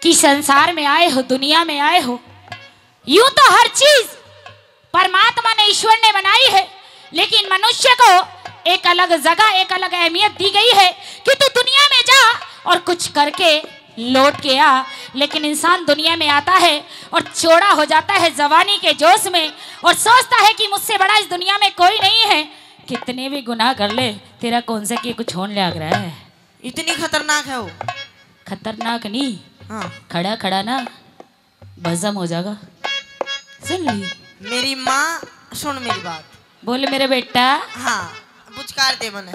कि संसार में आए हो, दुनिया में आए हो, यूं तो हर चीज परमात्मा ने, ईश्वर ने बनाई है, लेकिन मनुष्य को एक अलग जगह, एक अलग अहमियत दी गई है कि तू दुनिया में जा और कुछ करके लौट के आ। लेकिन इंसान दुनिया में आता है और चौड़ा हो जाता है जवानी के जोश में और सोचता है कि मुझसे बड़ा इस दुनिया में कोई नहीं है। कितने भी गुनाह कर ले, तेरा कौन सा के कुछ होने लग रहा है। इतनी खतरनाक है वो। खतरनाक नहीं। हाँ। खड़ा खड़ा ना भस्म हो जाएगा। सुन ली। मेरी माँ, सुन मेरी बात। बोल मेरे बेटा। हाँ, पुचकार दे मने।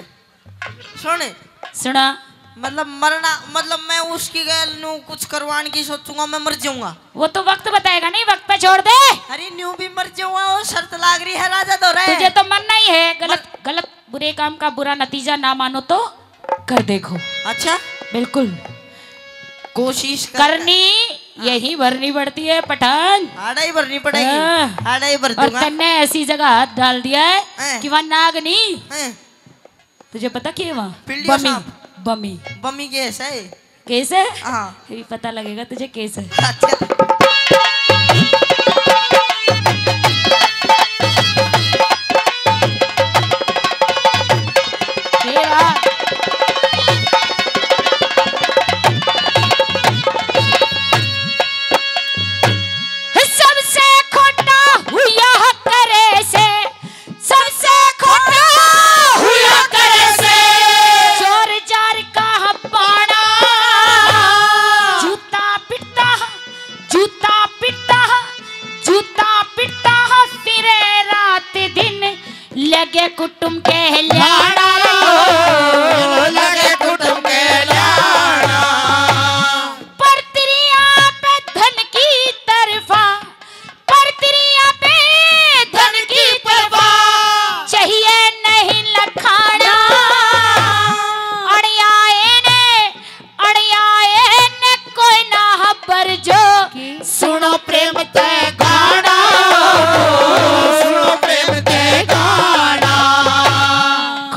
सुन। सुना। मतलब मरना, मतलब मैं उसकी गैल नू कुछ करवाने की सोचूंगा, मैं मर जाऊंगा। वो तो वक्त बताएगा, नहीं वक्त पे छोड़ दे। अरे न्यू भी मर जाऊंगा, वो शर्त लाग रही है राजा दो रे। तुझे तो मरना ही है, गलत, मर- गलत, बुरे काम का बुरा नतीजा ना मानो तो कर देखो। अच्छा। बिल्कुल। कोशिश कर- करनी, हाँ। यही भरनी पड़ती है पठान। आड़ा ही भरनी पड़ेगी। हाँ। आड़ा ही भर और दूंगा। तन्ने ऐसी जगह हाथ डाल दिया है हैं। कि वहाँ नाग नहीं। हैं। तुझे पता क्या है वहाँ? पीढ़िया बमी, सांप। बमी। बमी गैस है। कैसे? हाँ। ये पता लगेगा तुझे कैसे। अच्छा। ये बात। सबसे खोटा हुआ करे से, सबसे खोटा हुआ करे से, चोर जार का बाणा। जूता पिटता, जूता पिटता, जूता पिटता फिरे रात दिन, लगे कुटुम के ल्याणा। लगे कुटुम के ल्याणा। परत्रिया पे धन की तरफा, परत्रिया पे धन की परवाह, चाहिए नहीं लखाना। अड़ियाए ने, अड़ियाए ने कोई ना हबर जो। सुनो प्रेम ते गाना, सुनो प्रेम ते गाना।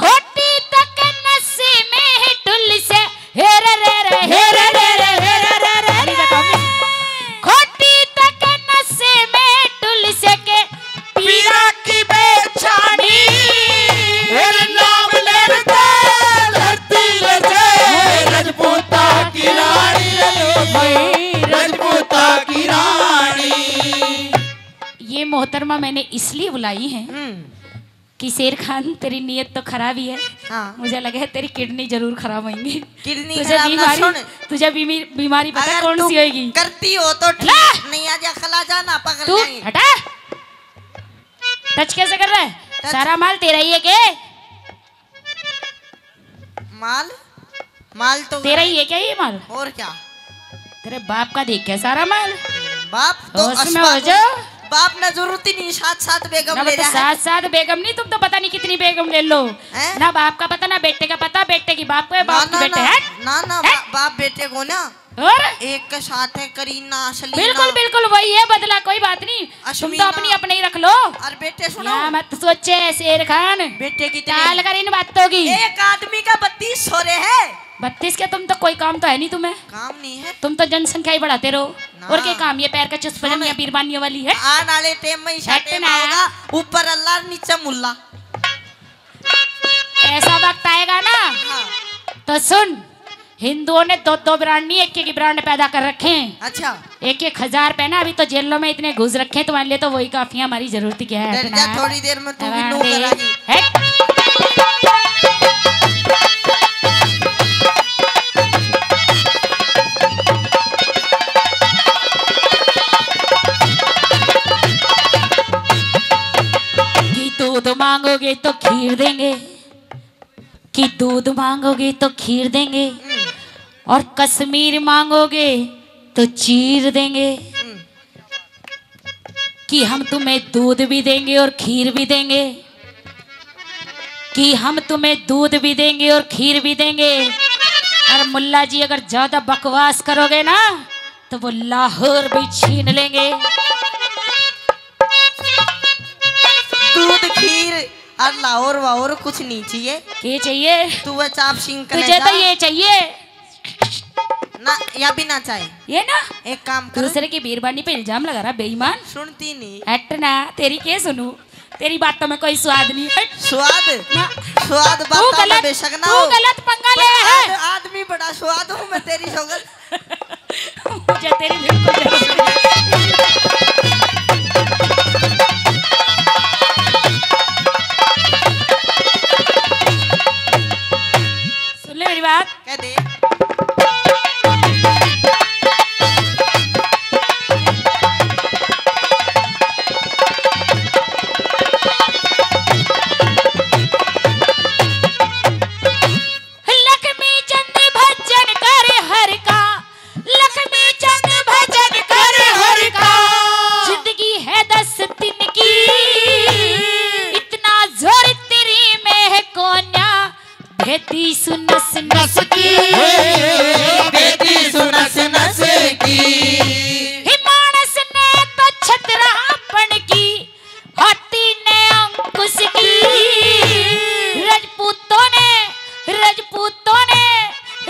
खोटी तक नशे में डुल से, हेरे रे रे, हेरे रे रे, हेरे रे रे। खोटी तक नशे में डुल सके, पीरा की बेछानी। हेरे नाम लेते धरती ले जाए, रजपूता की रानी, भाई, रजपूता की रानी। ये मोहतरमा मैंने इसलिए बुलाई है हम्म। कि शेर खान, तेरी नीयत तो खराब ही है। हाँ। मुझे लगा है तेरी किडनी जरूर खराब होंगी। किडनी तुझे खराब ना, बीमारी, सुन। तुझे बीमी-, बीमारी पता अगर कौन तू सी होगी? करती हो तो ठीक, ला! नहीं आ जा, खला जा ना, पकड़ तू लेंगे। हटा, टच कैसे कर रहा है? टच। सारा माल तेरा ही है के? माल, माल तो तेरा ही है क्या ये माल? और क्या? तेरे बाप का देख के सारा माल। बाप तो होश में हो जाओ। बाप ना जरूरत ही नहीं, सात सात बेगम ना, ले रहा है। सात सात बेगम नहीं, तुम तो पता नहीं कितनी बेगम ले लो। हैं? ना बाप का पता, ना बेटे का पता, बेटे की बाप को, बाप की बेटे है। ना, ना, बा-, बाप बेटे को ना। और? एक के साथ है करीना, अश्लीना। बिल्कुल, बिल्कुल वही है बदला, कोई बात नहीं। तुम तो अश्मीना। अपनी अपने ही रख लो। और बेटे सुनो। या मत सोचे शेर खान। बेटे की इतनी टाल कर इन बातों की। एक आदमी का बत्तीस छोरे है। बत्तीस के तुम तो कोई काम तो है नहीं तुम्हें। काम नहीं है। तुम तो जनसंख्या ही बढ़ाते रहो। ना। और क्या काम ये पैर का चुस्त सुन। बजनिया बीरबानियों वाली है? आने वाले टाइम में ईशा हट टाइम ना। आएगा, ऊपर अल्लाह और नीचे मुल्ला। ऐसा वक्त आएगा ना, हाँ। तो सुन, हिंदुओं ने दो दो ब्रांड नहीं, एक एक ब्रांड पैदा कर रखे हैं। अच्छा। एक एक हजार पे ना, अभी तो जेलों में इतने घुस रखे हैं, तुम्हारे लिए तो वही काफी है, हमारी जरूरत क्या है डर इतना? जा, थोड़ी देर में तू भी नो ब्रांड करेगी। हट। कि दूध मांगोगे तो खीर देंगे, कि दूध मांगोगे तो खीर देंगे, और कश्मीर मांगोगे तो चीर देंगे। कि हम तुम्हें दूध भी देंगे और खीर भी देंगे, कि हम तुम्हें दूध भी देंगे और खीर भी देंगे। और मुल्ला जी, अगर ज्यादा बकवास करोगे ना, तो वो लाहौर भी छीन लेंगे। दूध, खीर, अल्लाह और वा और कुछ नहीं चाहिए। के चाहिए? तू वह चाप सिंह कने तुझे तो जा। ये चाहिए। ना, या भी ना चाहे। ये ना? एक काम कर। दूसरे की बीरबानी पे इल्जाम लगा रहा, बेईमान। सुनती नहीं। हट ना, तेरी के सुनूं? तेरी बातों में कोई स्वाद नहीं है। स्वाद? ना। स्वाद तू बातों में गलत, बेशक ना तू हो। गलत पंगा ले पर है। आद-, आदमी बड़ा स्वाद हूँ मैं तेरी सोगन। मुझे तेरी बिल्कुल जरूरत नहीं। सुन ले मेरी बात। कह दे। लक्ष्मी चंद भजन कर हर का, लक्ष्मी चंद भजन कर हर का। जिंदगी है दस दिन की, इतना जोर तेरी में है कोन्या, भेदी सुनस नस की। हे, भेदी सुनस नस की। हे मानस ने तो छतरापन की, हाथी ने अंकुश की। रजपूतों ने, रजपूतों ने,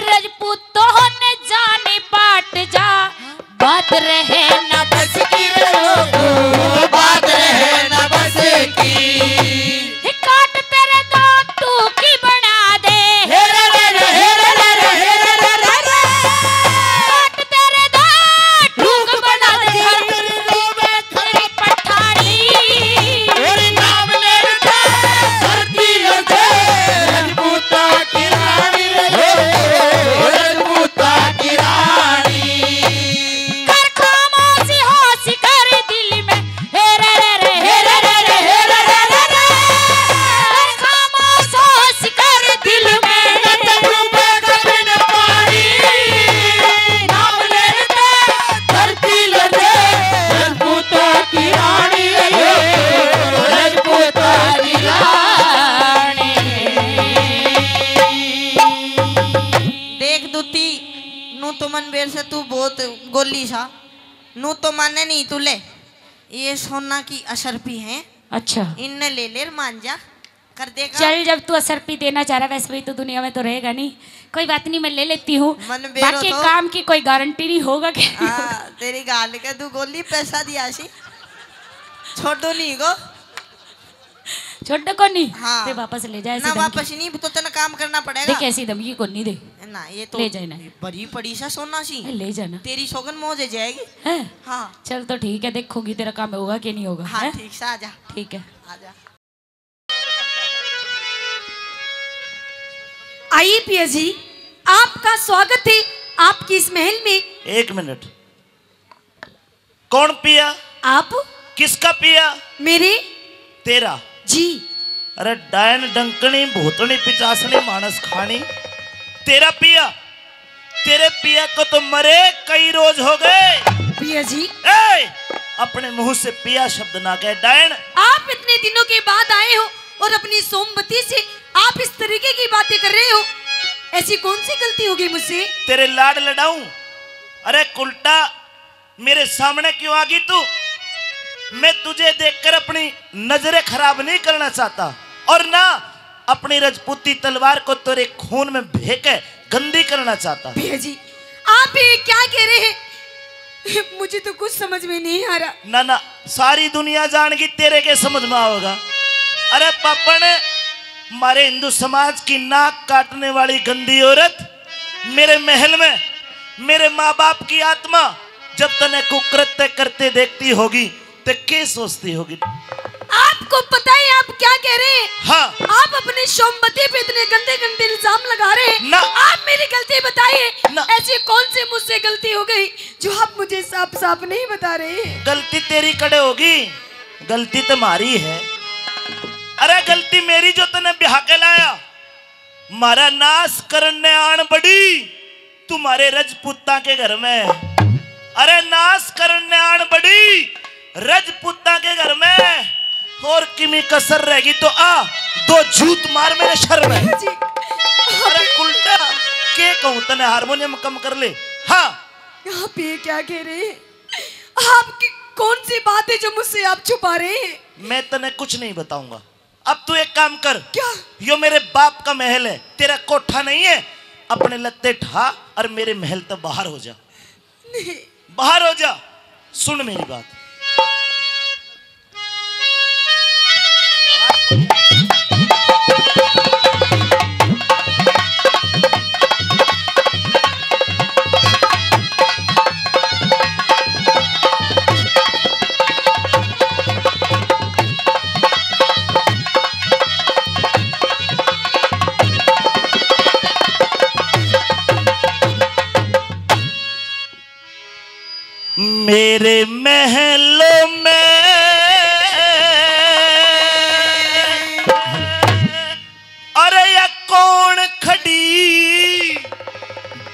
रजपूतों ने जाने पाट जा, बात रहे ना बस की रे लोगों, बात रहे ना बस की। हे काट तेरे दो टूकी बना दे। हे रे रे रे, हे रे रे रे, हे रे रे रे रे। काट तेरे दो टूक बना दे। तेरी पठारी। तेरी नाम ले रखे धरती लगे, रजपूता की रानी रे, रजपूता की रानी। कर खामोशी होश कर दिल में, हे रे रे रे, हे रे रे रे, हे रे रे रे रे। कर खामोश होश कर दिल में। न तन्नू पे कभी न पानी, नाम लेते धरती लगे, रजपूता की रानी रे, रजपूता की रानी। देख दूती, नू तो मन बेर से तू बहुत गोली सा, नू तो माने नहीं तू। ले, ये सोना की असरपी है। अच्छा। इनने ले ले मान जा, कर देगा। चल, जब तू असरपी देना चाह रहा, वैसे भी तू दुनिया में तो रहेगा नहीं, कोई बात नहीं, मैं ले लेती हूँ। मन बेरो बाकी तो काम की कोई गारंटी नहीं होगा क्या? हाँ, तेरी गाल के तू गोली पैसा दिया सी, छोड़ो नहीं को। छोड़ को नहीं। हाँ। ते वापस ले जा, ऐसी ना धमकी। वापस नहीं, तो तने काम करना पड़ेगा। देख, ऐसी धमकी को नहीं दे। ना, ये तो ले जाए ना। भरी पड़ी सा सोना सी। ए, ले जाना। तेरी सोगन मौज हो जाएगी। हैं? हाँ। चल तो ठीक है, देखूंगी तेरा काम होगा कि नहीं होगा, हाँ, हैं? ठीक सा, आजा। ठीक है। आजा। आइए पिया जी, आपका स्वागत है आपके इस महल में। एक मिनट, कौन पिया? आप। किसका पिया? मेरे। तेरा। जी। अरे डायन, डंकनी, भूतनी, पिचासनी, मानस खानी, तेरा पिया? तेरे पिया को तो मरे कई रोज हो गए। पिया जी। ए, अपने मुंह से पिया शब्द ना कहे डायन। आप इतने दिनों के बाद आए हो और अपनी सोमवती से आप इस तरीके की बातें कर रहे हो, ऐसी कौन सी गलती हो गई मुझसे? तेरे लाड लडाऊं? अरे कुलटा, मेरे सामने क्यों आ गई तू? मैं तुझे देखकर अपनी नजरें खराब नहीं करना चाहता और ना अपनी रजपूती तलवार को तेरे खून में बह के गंदी करना चाहता। भैया जी, आप ये क्या कह रहे हैं? मुझे तो कुछ समझ में नहीं आ रहा। ना ना, सारी दुनिया जान गई, तेरे के समझ में आओगा? अरे पापण, हमारे हिंदू समाज की नाक काटने वाली गंदी औरत मेरे महल में, मेरे माँ बाप की आत्मा जब तने कुकृत्य करते देखती होगी, ते के सोचती होगी? आपको पता है आप क्या कह रहे हैं? हाँ। आप अपने सोमवती पे इतने गंदे गंदे इल्जाम लगा रहे हैं। ना। आप मेरी गलती बताइए। ना। ऐसी कौन सी मुझसे गलती हो गई जो आप मुझे साफ साफ नहीं बता रहे हैं? गलती तेरी कड़े होगी, गलती तो मारी है। अरे गलती मेरी जो तने ब्याह के लाया, मारा नाश करने आन बड़ी तुम्हारे रजपूतां के घर में। अरे नाश करने आन बड़ी रजपूतां के घर में, और किमी कसर रहेगी तो आ, दो जूत मार मेरे सर में। जी। अरे कुलटा, के कहूं तने, हारमोनियम कम कर ले। हाँ। आप ये क्या कह रहे हैं? आपकी कौन सी बात है जो मुझसे आप छुपा रहे हैं? मैं तने कुछ नहीं बताऊंगा। अब तू एक काम कर। क्या? यो मेरे बाप का महल है, तेरा कोठा नहीं है। अपने लत्ते ठा और मेरे महल तक बाहर हो जा। नहीं। बाहर हो जा। सुन मेरी बात। मेरे महलों में, अरे या कौन खड़ी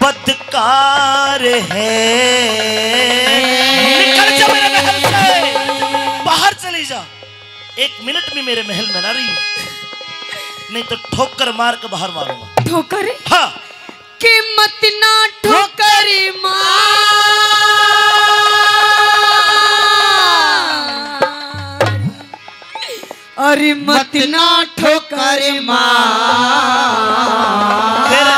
बदकार है? निकल जा मेरे महल से, बाहर चली जा। एक मिनट भी मेरे महल में ना रही, नहीं तो ठोकर मार के बाहर मारूंगा। ठोकर? हाँ। कि मत ना ठोकर मार। अरे मत ना ठोकर मार। फिर?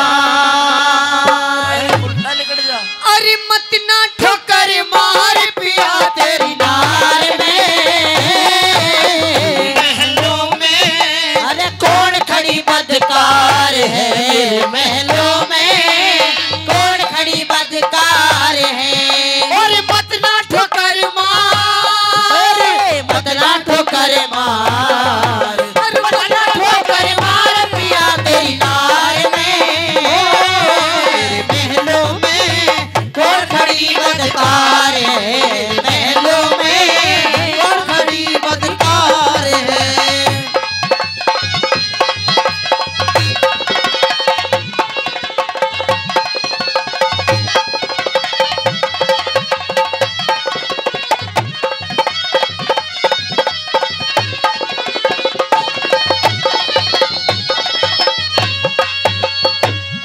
अरे उल्टा लिकड़ जा। अरे मत ना ठोकर मार पिया तेरी नार में। महलों में अरे कौन खड़ी बदकार है मेरे महलों में, कौन खड़ी बदकार है। अरे मत ना ठोकर मार, अरे मत ना ठोकर मार, अरे मत ना ठोकर मार पिया तेरी नार में। महलों में कौन खड़ी बदकार है, महलों में कौन खड़ी बदकार है।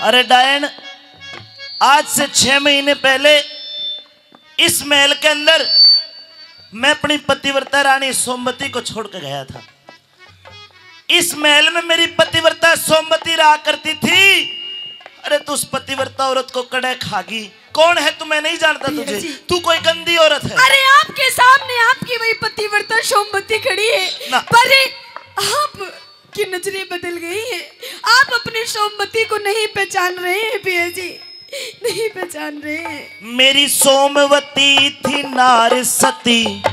अरे डायन, आज से छह महीने पहले इस महल के अंदर मैं अपनी पतिव्रता रानी सोमवती को छोड़ के गया था। इस महल में मेरी पतिव्रता सोमवती रहा करती थी। अरे, तू उस पतिव्रता औरत को कड़े खागी। कौन है तू? मैं नहीं जानता तुझे। तू कोई गंदी औरत है। अरे, आपके सामने आपकी वही पतिव्रता सोमवती खड़ी है, पर आप की नजरें बदल गई हैं। आप अपने सोमवती को नहीं पहचान रहे हैं पिया जी, नहीं पहचान रहे हैं। मेरी सोमवती थी नार सती,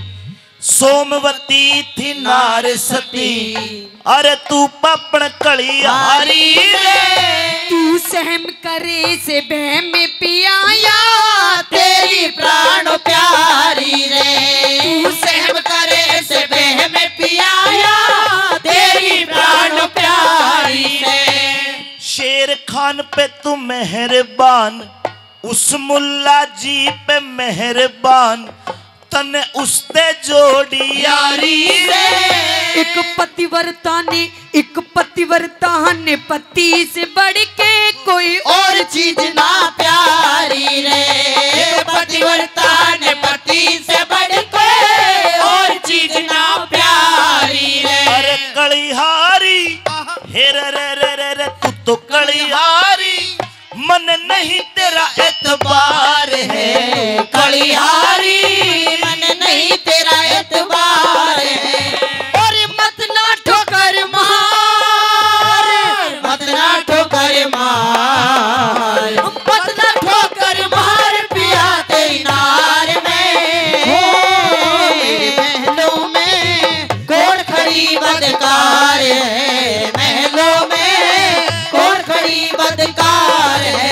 सोमवती थी नार सती, अरे तू पापण कली हारी रे। तू सहम करे से बहम पिया या तेरी प्राण प्यारी रे। तू सहम करे से बहम पिया या तेरी प्राण प्यारी रे। शेर खान पे तू मेहरबान, उस मुल्ला जी पे मेहरबान, तन्ने उसते जोड़ी यारी रे। एक पतिव्रता ने, एक पतिव्रता ने पति से बढ़ के कोई और चीज ना प्यारी रे। एक पतिव्रता ने पति से बढ़ के और चीज ना प्यारी रे। अरे कलिहारी, हे रे रे रे रे रे, तू तो कलिहारी। मन नहीं तेरा एतबार है कलिहारी, मन नहीं तेरा एतबार है। और मत ना ठोकर मार, मत ना ठोकर मार, मत ना ठोकर मार पिया तेरी नार में। महलों में कौन खड़ी बदकार है, महलों में कौन खड़ी बदकार है।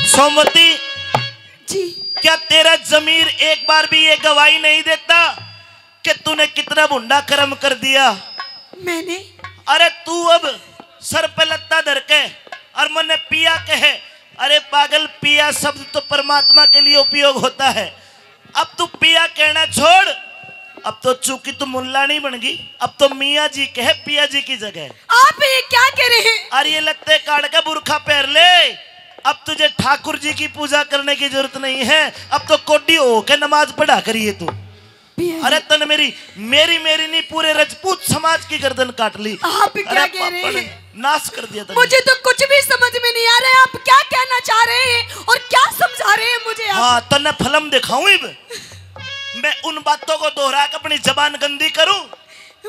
सोमवती, जी। क्या तेरा जमीर एक बार भी ये गवाही नहीं देता कि तूने कितना भुंडा कर्म कर दिया? मैंने? अरे तू अब सर पे लत्ता धर के और मन्ने पिया कहे। अरे पागल, पिया शब्द तो परमात्मा के लिए उपयोग होता है। अब तू पिया कहना छोड़, अब तो चूंकि तू मुल्ला नहीं बन गई, अब तो मियाँ जी कहे पिया जी की जगह। आप ये क्या कह रहे हैं? अरे ये लत्ते काट के बुरखा पहन ले, अब तुझे ठाकुर जी की पूजा करने की जरूरत नहीं है, अब तो कोडी हो के नमाज पढ़ा करिए तू। पिया जी। अरे तन मेरी, मेरी, मेरी नहीं, पूरे रजपूत समाज की गर्दन काट ली। आप क्या अरे कह रहे पापड़ हैं? नाश कर दिया तने। मुझे तो कुछ भी समझ में नहीं आ रहा है, आप क्या कहना चाह रहे हैं और क्या समझा रहे हैं मुझे आप? हाँ, तन्ने फिल्म दिखाऊं इब। मैं उन बातों को दोहरा के अपनी जबान गंदी करूं?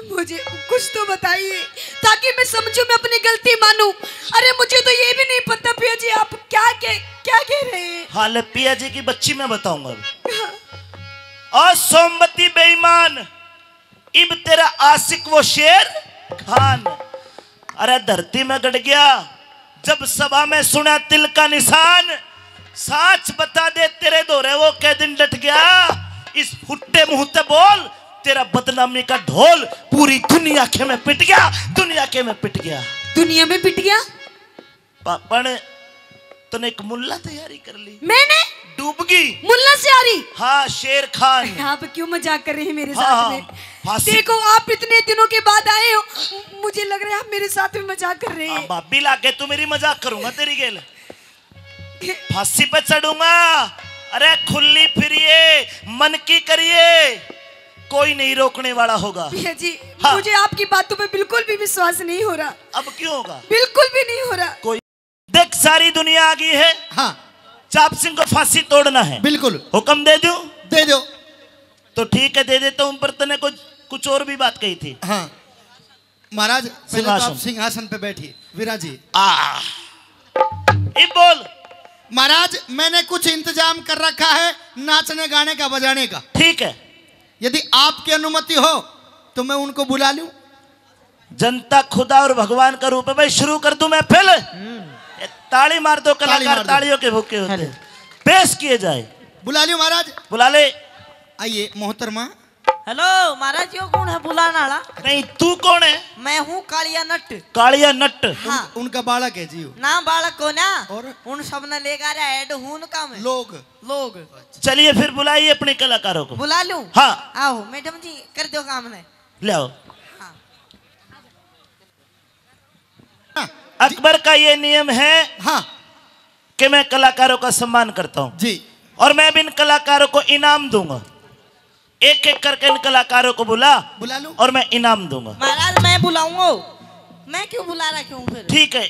मुझे कुछ तो बताइए, ताकि मैं समझूं, मैं अपनी गलती मानूं। अरे, मुझे तो ये भी नहीं पता पिया जी, आप क्या कह, क्या कह रहे हैं? हाँ, ले, पिया जी की बच्ची मैं बताऊंगा। और सोमवती बेईमान, इब तेरा आशिक वो शेर खान। अरे धरती में गड़ गया, जब सभा में सुना तिल का निशान। साच बता दे, तेरे धोरे वो कै दिन डट गया? इस फुट्टे मुंह ते बोल, तेरा बदनामी का ढोल पूरी दुनिया के में पिट गया, दुनिया के में पिट गया। दुनिया में पिट गया? पापण, तने एक मुल्ला तैयारी कर ली। मैंने? डूबगी। मुल्ला से आ रही? हाँ, शेर खान। आप क्यों मजाक कर रहे हैं मेरे हाँ, साथ में? फांसी। देखो, आप इतने दिनों के बाद आए हो, मुझे लग रहा है आप मेरे साथ में मजाक कर रहे हाँ, हैं। भाभी लागे तू मेरी मजाक करूंगा तेरी गेल। फांसी पे चढ़ूंगा। अरे खुली फिरिए, मन की करिए, कोई नहीं रोकने वाला होगा। भैया जी, हाँ। मुझे आपकी बातों पे बिल्कुल भी विश्वास नहीं हो रहा। अब क्यों होगा? बिल्कुल भी नहीं हो रहा। कोई देख, सारी दुनिया आ गई है। हाँ। चाप सिंह को फांसी तोड़ना है। बिल्कुल। हुक्म दे दूं? दे दो। तो ठीक है, दे देता हूं, पर तने कुछ, कुछ और भी बात कही थी। हाँ। महाराज, पहले तो आप सिंहासन। सिंहासन पे बैठिए, विराजिए। आ। इब बोल। महाराज, मैंने कुछ इंतजाम कर रखा है नाचने, गाने का, बजाने का। ठीक है। यदि आपकी अनुमति हो तो मैं उनको बुला लूं। जनता खुदा और भगवान का रूप है भाई, शुरू कर दूं महफिल? ये ताली मार दो, ताली कलाकार मार दो। तालियों के भूखे होते हैं। पेश किए जाए। बुला लियो महाराज। बुला ले। आइए मोहतरमा। हेलो महाराज, यो कौन है बुलाने वाला? नहीं, तू कौन है? मैं हूँ कालिया नट। कालिया नट। हाँ। उन-, उनका बालक है जी वो। ना बालक को ना। और? उन सब ने लेकर आया हेड हूँ उनका मैं। लोग। लोग। चलिए फिर बुलाइए अपने कलाकारों को। बुला लूं? हाँ। आओ मैडम जी, कर दो काम ने। ले आओ। हाँ। अकबर का ये नियम है हाँ। कि मैं कलाकारों का सम्मान करता हूँ। जी। और मैं भी इन कलाकारों को इनाम दूंगा। एक एक करके इन कलाकारों को बुला बुला लूं? और मैं इनाम दूंगा। महाराज, मैं बुलाऊंगा। मैं क्यों बुला रखे हूँ फिर? ठीक है,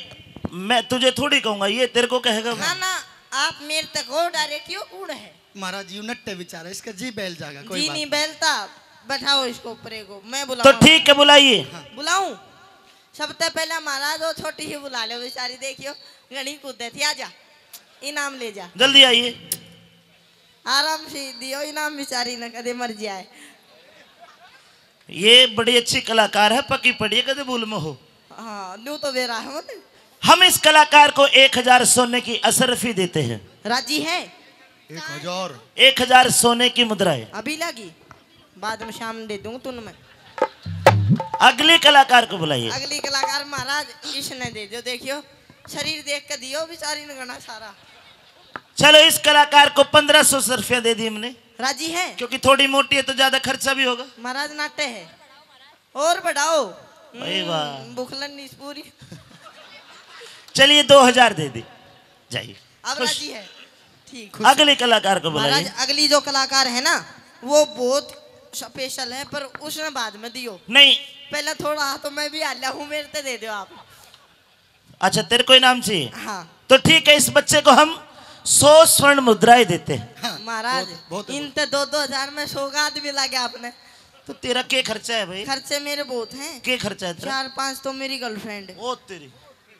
मैं तुझे थोड़ी कहूंगा, ये तेरे को कहेगा। ना, ना, आप मेरे तक हो डायरेक्ट, यो कौन है? महाराज, यू नट्टे बेचारा, इसका जी बैल जागा, कोई जी बात नहीं नहीं। बैलता, बैठाओ इसको ऊपर को, मैं तो बुलाऊंगा। ठीक है, बुलाइए। हाँ। बुलाऊं? सबसे पहले महाराज वो छोटी ही बुला लो, बेचारी देखियो, घणी कूदे थी, आजा, इनाम ले जा। जल्दी आइए। आराम से दियो इनाम, बेचारी ने कदे मर जाए। ये बड़ी अच्छी कलाकार है, पकी पड़ी है, कदे भूल में हो। हाँ, न्यू तो बेरा है वो तो। हम इस कलाकार को एक हजार सोने की अशरफी देते हैं। राजी है? एक हजार। एक हजार सोने की मुद्राएं। अभी लगी, बाद में शाम दे दूंगा तुन मैं। अगली कलाकार को बुलाइए। अगली कलाकार महाराज इसने दे दो, देखियो शरीर देख के दियो बेचारी ने घना सारा। चलो, इस कलाकार को पन्द्रह सौ रुपया दे दी हमने। राजी है? क्योंकि थोड़ी मोटी है तो ज्यादा खर्चा भी होगा। महाराज नाटे है। और बढ़ाओ। अरे वाह। हम्म, भूख लगनी इस पूरी। चलिए, दो हजार दे दी, जाइए। अब खुश। राजी है। ठीक। अगले कलाकार को बुलाइए। महाराज, अगली जो कलाकार है ना, वो बहुत स्पेशल है, पर उसने बाद में दियो। नहीं। पहले थोड़ा हाथ में भी आला हूँ, मेरे ते दे दो आप। अच्छा, तेरे को इनाम चाहिए? हाँ। तो ठीक है, इस बच्चे को हम सौ स्वर्ण मुद्राएं देते हैं। हाँ, महाराज, बहुत, बहुत, इन बहुत। तो दो दो हजार में सौगात भी लगे आपने। तो तेरा के खर्चा है भाई? खर्चे मेरे बहुत हैं। के खर्चा है तेरा? चार पांच तो मेरी गर्लफ्रेंड। ओ तेरी।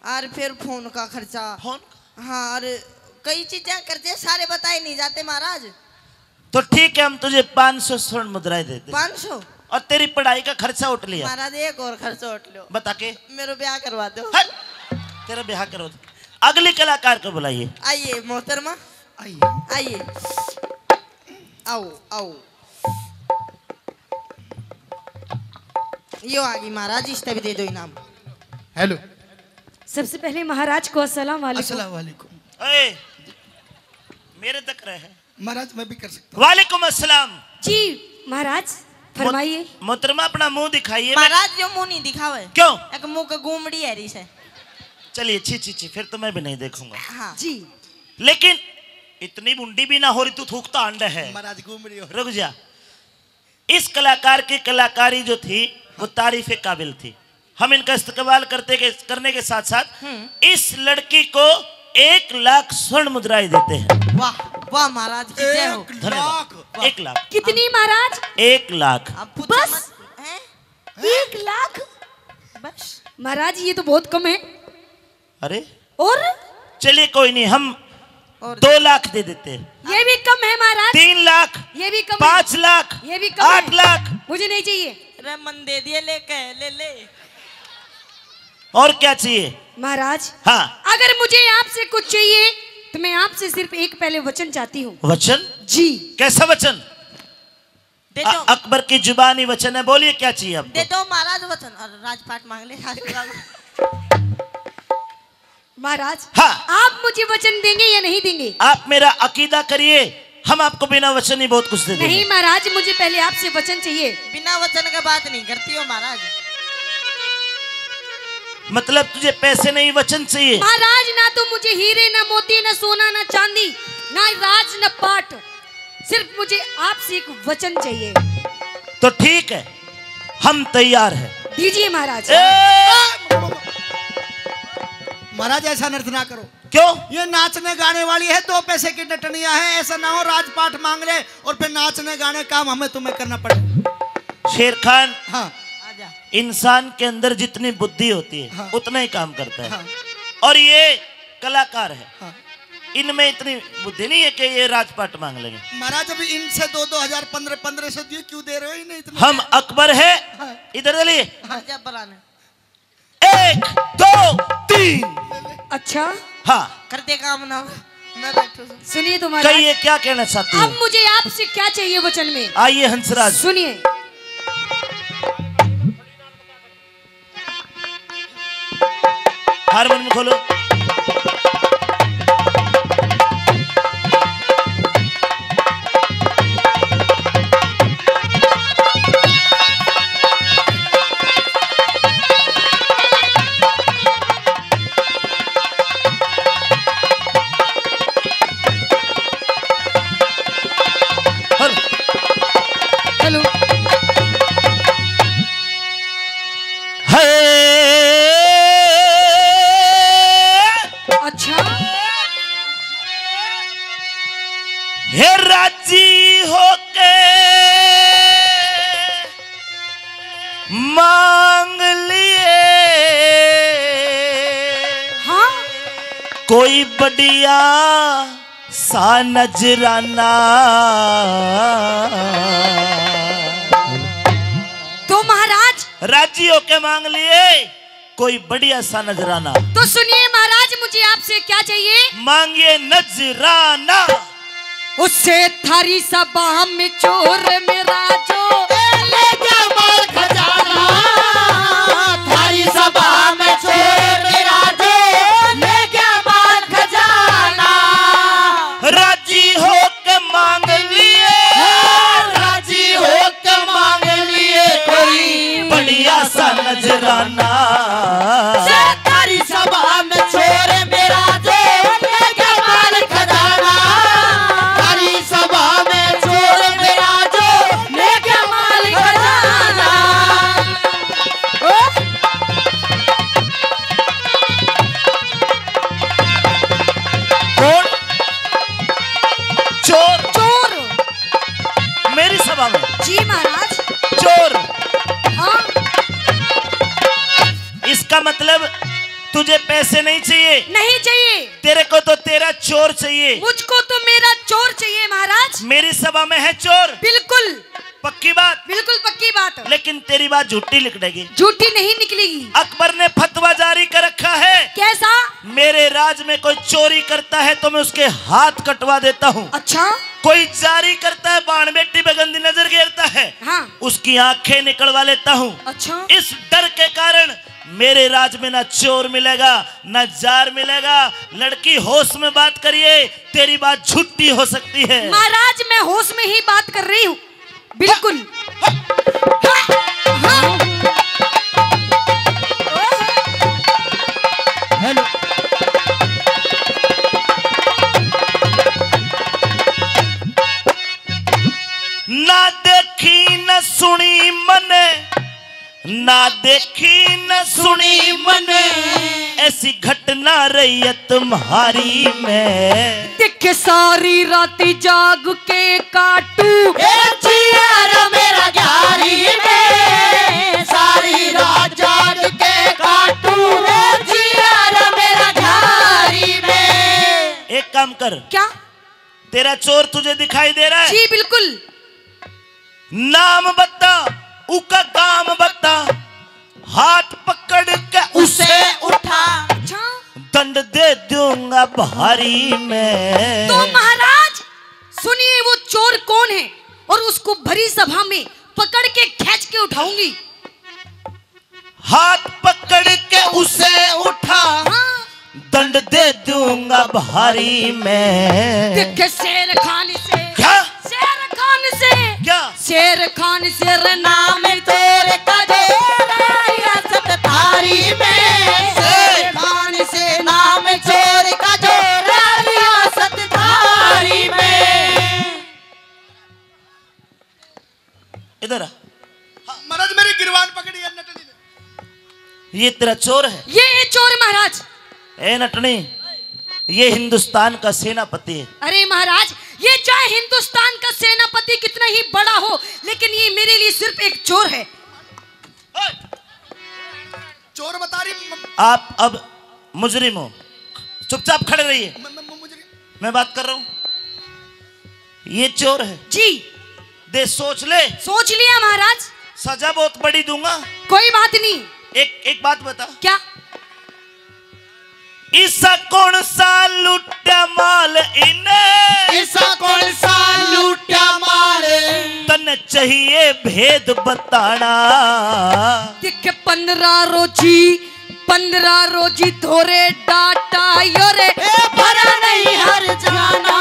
और फिर फोन का खर्चा। फोन? हाँ, और कई चीजें खर्चे, सारे बताए नहीं जाते महाराज। तो ठीक है, हम तुझे पाँच सौ स्वर्ण मुद्राएं देते हैं। पाँच सौ? और तेरी पढ़ाई का खर्चा उठ लिया। महाराज, एक और खर्चा उठ लो। बता के? मेरा ब्याह करवा दो। हट! तेरा ब्याह करवा दो। अगले कलाकार को बुलाइए। आइए मोहतरमा। आइए। आइए। आओ, आओ। यो आ गई महाराज, इसने भी दे दो इनाम। हेलो। सबसे पहले महाराज को अस्सलाम वालेकुम। अस्सलाम वालेकुम। ए, मेरे तक रहे। महाराज, मैं भी कर सकता हूँ। वालेकुम अस्सलाम। जी महाराज, फरमाइए। मोहतरमा, अपना मुंह दिखाइए। महाराज, यो मुंह नहीं दिखावे। क्यों? एक मुंह का गुमड़ी है रही से। चलिए, छी छी छी, फिर तो मैं भी नहीं देखूंगा। हाँ। जी। लेकिन इतनी बुंडी भी ना हो रही, तू थूकता अंडा है। महाराज, गुमड़ी हो। रुक जा। इस कलाकार की कलाकारी जो थी, वो तारीफ काबिल थी। हम इनका इस्तेमाल करते के, करने के साथ साथ हम्म। इस लड़की को एक लाख स्वर्ण मुद्राएं देते हैं। वाह, वाह महाराज की जय हो। एक धन्यवाद। लाख। वाह। एक लाख। कितनी महाराज? एक लाख। अब पूछो बस? मत। हैं? एक लाख? बस। महाराज, ये तो बहुत कम है। अरे, और? चलिए, कोई नहीं, हम और दो लाख दे देते हैं। ये भी कम है महाराज। तीन लाख। ये भी कम है। पाँच लाख। ये भी कम है। आठ लाख। मुझे नहीं चाहिए। अरे, मन दे दिए, ले कह, ले, ले। और क्या चाहिए? महाराज, हाँ। अगर मुझे आपसे कुछ चाहिए तो मैं आपसे सिर्फ एक पहले वचन चाहती हूँ। वचन? जी। कैसा वचन? दे अ-, दो। अकबर की जुबानी वचन है, बोलिए, क्या चाहिए आपको? दे दो महाराज वचन, और राजपाट मांग ले। महाराज, हाँ। आप मुझे वचन देंगे या नहीं देंगे? आप मेरा अकीदा करिए, हम आपको बिना वचन ही बहुत कुछ दे देंगे। नहीं महाराज, मुझे पहले आपसे वचन चाहिए। बिना वचन का बात नहीं करती हो महाराज। मतलब, तुझे पैसे नहीं, वचन चाहिए? महाराज, ना तो मुझे हीरे, ना मोती, ना सोना, ना चांदी, ना राज, ना पाट, सिर्फ मुझे आपसे एक वचन चाहिए। तो ठीक है, हम तैयार हैं। दीजिए महाराज। ए! महाराज, ऐसा नृत्य ना करो। क्यों? ये नाचने गाने वाली है, दो पैसे की नटनिया है, ऐसा ना हो राजपाट मांग ले और फिर नाचने गाने काम हमें तुम्हें करना पड़े। शेर खान, हाँ। आजा। इंसान के अंदर जितनी बुद्धि होती है, हाँ। उतना ही काम करता है। हाँ। और ये कलाकार है, हाँ। इनमें इतनी बुद्धि नहीं है कि ये राजपाट मांग लेंगे। महाराज, अभी इनसे दो दो हजार, पन्द्रह पन्द्रह सौ दिए, क्यों दे रहे हो इन्हें इतना? हम अकबर है, हाँ। इधर चलिए। हाँ। आजा बलाने। एक, दो, तीन। अच्छा। हाँ। कर दे काम ना, मैं बैठू हूँ। सुनिए तो महाराज, कहिए, क्या कहना चाहती अब हो? मुझे आपसे क्या चाहिए वचन में? आइए हंसराज। सुनिए। हारमोनियम खोलो। हेलो। है। अच्छा। हे राजी होके मांग लिए। हाँ। कोई बढ़िया सा नजराना। तो महाराज, राजी होके मांग लिए कोई बढ़िया सा नजराना। तो सुनिए महाराज, मुझे आपसे क्या चाहिए? मांगिए नजराना। उससे थारी सभा में चोर मेरा जो ले गया माल खजाना। थारी सभा में चोर मेरा जो ले गया माल खजाना। राजी होके मांग लिए, राजी होके मांग लिए कोई बढ़िया सा नजराना। थारी सभा में चोर मेरा जो लेके माल खजाना। थारी सभा में चोर मेरा जो लेके माल खजाना। ओ? कौन? चोर। चोर। मेरी सभा में? जी महाराज। चोर। हाँ। इसका मतलब तुझे पैसे नहीं चाहिए? नहीं चाहिए। तेरे को तो तेरा चोर चाहिए। मुझको तो मेरा चोर चाहिए महाराज। मेरी सभा में है चोर। बिल्कुल। पक्की बात? बिल्कुल पक्की बात। लेकिन तेरी बात झूठी निकलेगी। झूठी नहीं निकलेगी। अकबर ने फतवा जारी कर रखा है। कैसा? मेरे राज में कोई चोरी करता है तो मैं उसके हाथ कटवा देता हूँ। अच्छा। कोई जारी करता है, बाण बेटी पे गंदी नजर गेरता है, हाँ। उसकी आंखें निकलवा लेता हूँ। अच्छा। इस डर के कारण मेरे राज में ना चोर मिलेगा, ना जार मिलेगा। लड़की, होश में बात करिए, तेरी बात झूठी हो सकती है। महाराज, मैं होश में ही बात कर रही हूँ। बिल्कुल। हाँ। हेलो। ना देखी न सुनी मने, ना देखी न सुनी मने, ऐसी घटना रही है तुम्हारी में। देखे सारी राती जाग के काटू, ए जिया रे मेरा झारी में, सारी रात जाग के काटू, ए जिया रे मेरा झारी में। एक काम कर। क्या? तेरा चोर तुझे दिखाई दे रहा है? जी, बिल्कुल। नाम बता, उका काम बता, हाथ पकड़ के उसे उठा। अच्छा। दंड दे दूंगा भारी मैं। तो महाराज, सुनिए, वो चोर कौन है और उसको भरी सभा में पकड़ के खींच के उठाऊंगी। हाथ पकड़ के उसे उठा, हाँ। दंड दे दूंगा भारी मैं। देखे शेर खान से। क्या? शेर खान से। क्या? शेर खान से रे नाम चोर का जो, रियासत थारी में। शेर खान से नाम चोर का जो, रियासत थारी में। इधर आ। हाँ, महाराज, मेरी गिरवान पकड़ी है नटनी ने। ये तेरा चोर है? ये, ये चोर महाराज। ए नटनी, ये हिंदुस्तान का सेनापति है। अरे महाराज, ये चाहे हिंदुस्तान का सेनापति कितना ही बड़ा हो, लेकिन ये मेरे लिए सिर्फ एक चोर है। ओए! चोर बता रही म- आप अब मुजरिम हो, चुपचाप खड़े रहिए। म- म- म- मुजरिम। मैं बात कर रहा हूँ, ये चोर है। जी। दे, सोच ले। सोच लिया महाराज। सजा बहुत बड़ी दूंगा। कोई बात नहीं। एक, एक बात बता। क्या? इसा कौन सा लूटा माल इने? इसा कौन सा लूटा माल? तन्ने चाहिए भेद बताना। देख पन्द्रह रोजी, पन्द्रह रोजी धोरे डाटा यो रे। ए, भरा नहीं हर जाना।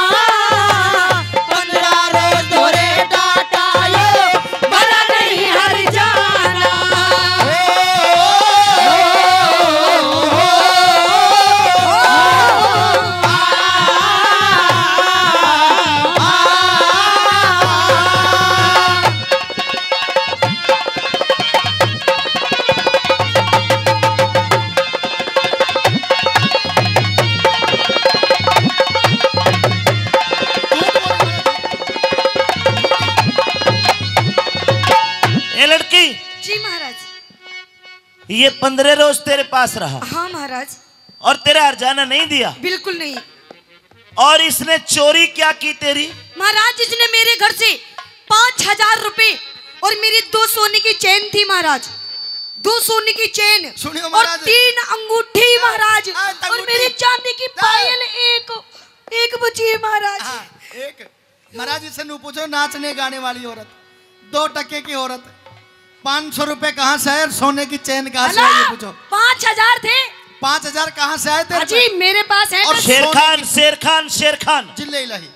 पन्द्रह रोज धोरे डाटा यो, भरा नहीं हर जाना। ए लड़की, जी महाराज। ये पन्द्रह रोज तेरे पास रहा। हाँ महाराज। और तेरा हरजाना नहीं दिया। बिल्कुल नहीं। और इसने चोरी क्या की तेरी? महाराज, इसने मेरे घर से पाँच हजार रुपए और मेरी दो सोने की चेन थी महाराज, दो सोने की चेन। सुनियो और महाराज। तीन अंगूठी महाराज, आ, और अंगूठी। मेरी चांदी की आ। पायल एक, एक बची है महाराज। हाँ, एक। महाराज, इससे नू पूछो, नाचने गाने वाली औरत, दो टके की औरत, पाँच सौ रुपए कहाँ से आए और सोने की चेन कहाँ से आई, ये पूछो। पाँच हजार थे। पाँच हजार कहाँ से आए तेरे पे? मेरे पास है। और शेर खान, शेर खान, शेर खान। जिल्ले इलाही।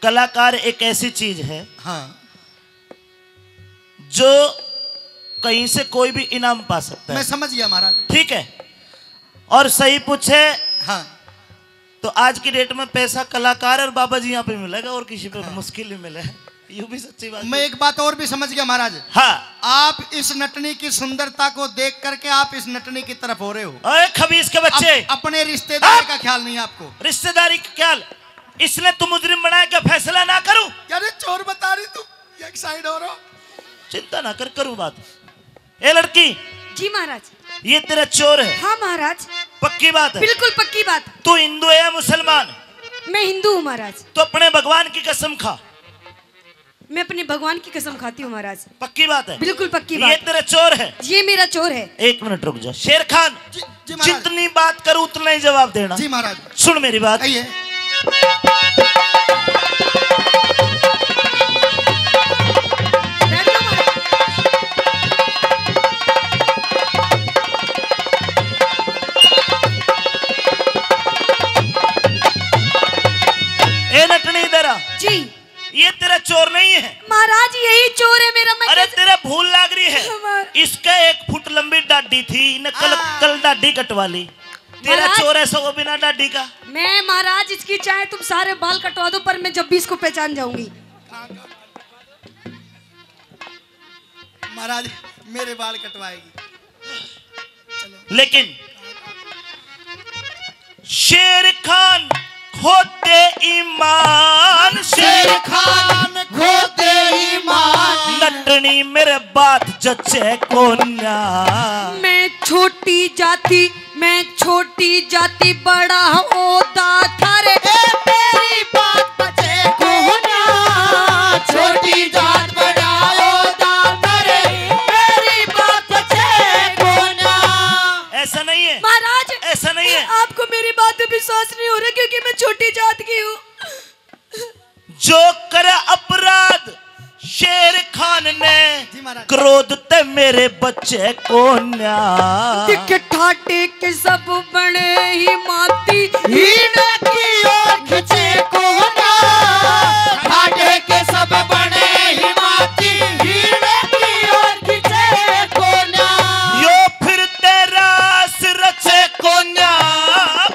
कलाकार एक ऐसी चीज है, हाँ। जो कहीं से कोई भी इनाम पा सकता है। मैं समझ गया महाराज। ठीक है, और सही पूछे, हाँ। तो आज की डेट में पैसा कलाकार और बाबा जी यहाँ पे मिलेगा, और किसी पे, हाँ। मुश्किल ही मिले। यू भी सच्ची बात है। मैं एक बात और भी समझ गया महाराज। हाँ। आप इस नटनी की सुंदरता को देख करके आप इस नटनी की तरफ हो रहे हो। अरे खबीस के बच्चे। अप-, अपने रिश्तेदारी का ख्याल नहीं आपको। रिश्तेदारी का ख्याल, इसलिए तू मुजरिम बनाया, क्या फैसला ना करूं? यार, ये चोर बता रही तू, ये एक साइड हो रहा। चिंता ना कर, करूं बात। ए लड़की, जी महाराज। ये तेरा चोर है। हाँ महाराज। पक्की बात है? बिल्कुल पक्की बात। तू हिंदू है या मुसलमान? मैं हिंदू हूँ महाराज। तो अपने भगवान की कसम खा। मैं अपने भगवान की कसम खाती हूँ महाराज। पक्की बात है? बिल्कुल पक्की बात। ये तेरा चोर है। ये मेरा चोर है। एक मिनट रुक जा शेर खान। जी, जी महाराज। जितनी बात करूँ उतना ही जवाब देना। जी महाराज। सुन मेरी बात। आइए। चोर नहीं है। महाराज, यही चोर है मेरा। मैं अरे, कैसे तेरे भूल लाग रही है। हमारा इसका एक फुट लंबी डाडी थी, इन्हें कल, हाँ। कल डाडी कटवा ली। तेरा महाराज, चोर है सौ बिना डाडी का। मैं, महाराज, इसकी चाहे तुम सारे बाल कटवा दो, पर मैं जब भी इसको पहचान जाऊंगी। महाराज, मेरे बाल कटवाएगी। लेकिन शेर खान खोते ईमान, शेर खान खोते ईमान। नटनी मेरे बात जचे कोन्या। मैं छोटी जाति, मैं छोटी जाति, बड़ा ओदा थारे। ए, मेरी बात बचे कोन्या। छोटी जात, बड़ा ओदा थारे, मेरी बात बचे कोन्या। ऐसा नहीं है महाराज, ऐसा नहीं है। आपको मेरी बात पे विश्वास नहीं हो रहा क्योंकि मैं छोटी जात की हूँ। जो करे अपराध शेर खान ने, जी महाराज। क्रोध ते मेरे बचे कोन्या। दिख ठाटे के सब बने ही माती, हीने की ओर खिंचे कोन्या। ठाटे के सब बने ही माती, हीने की ओर खिंचे कोन्या। यो फिर तेरा सिर रचे कोन्या,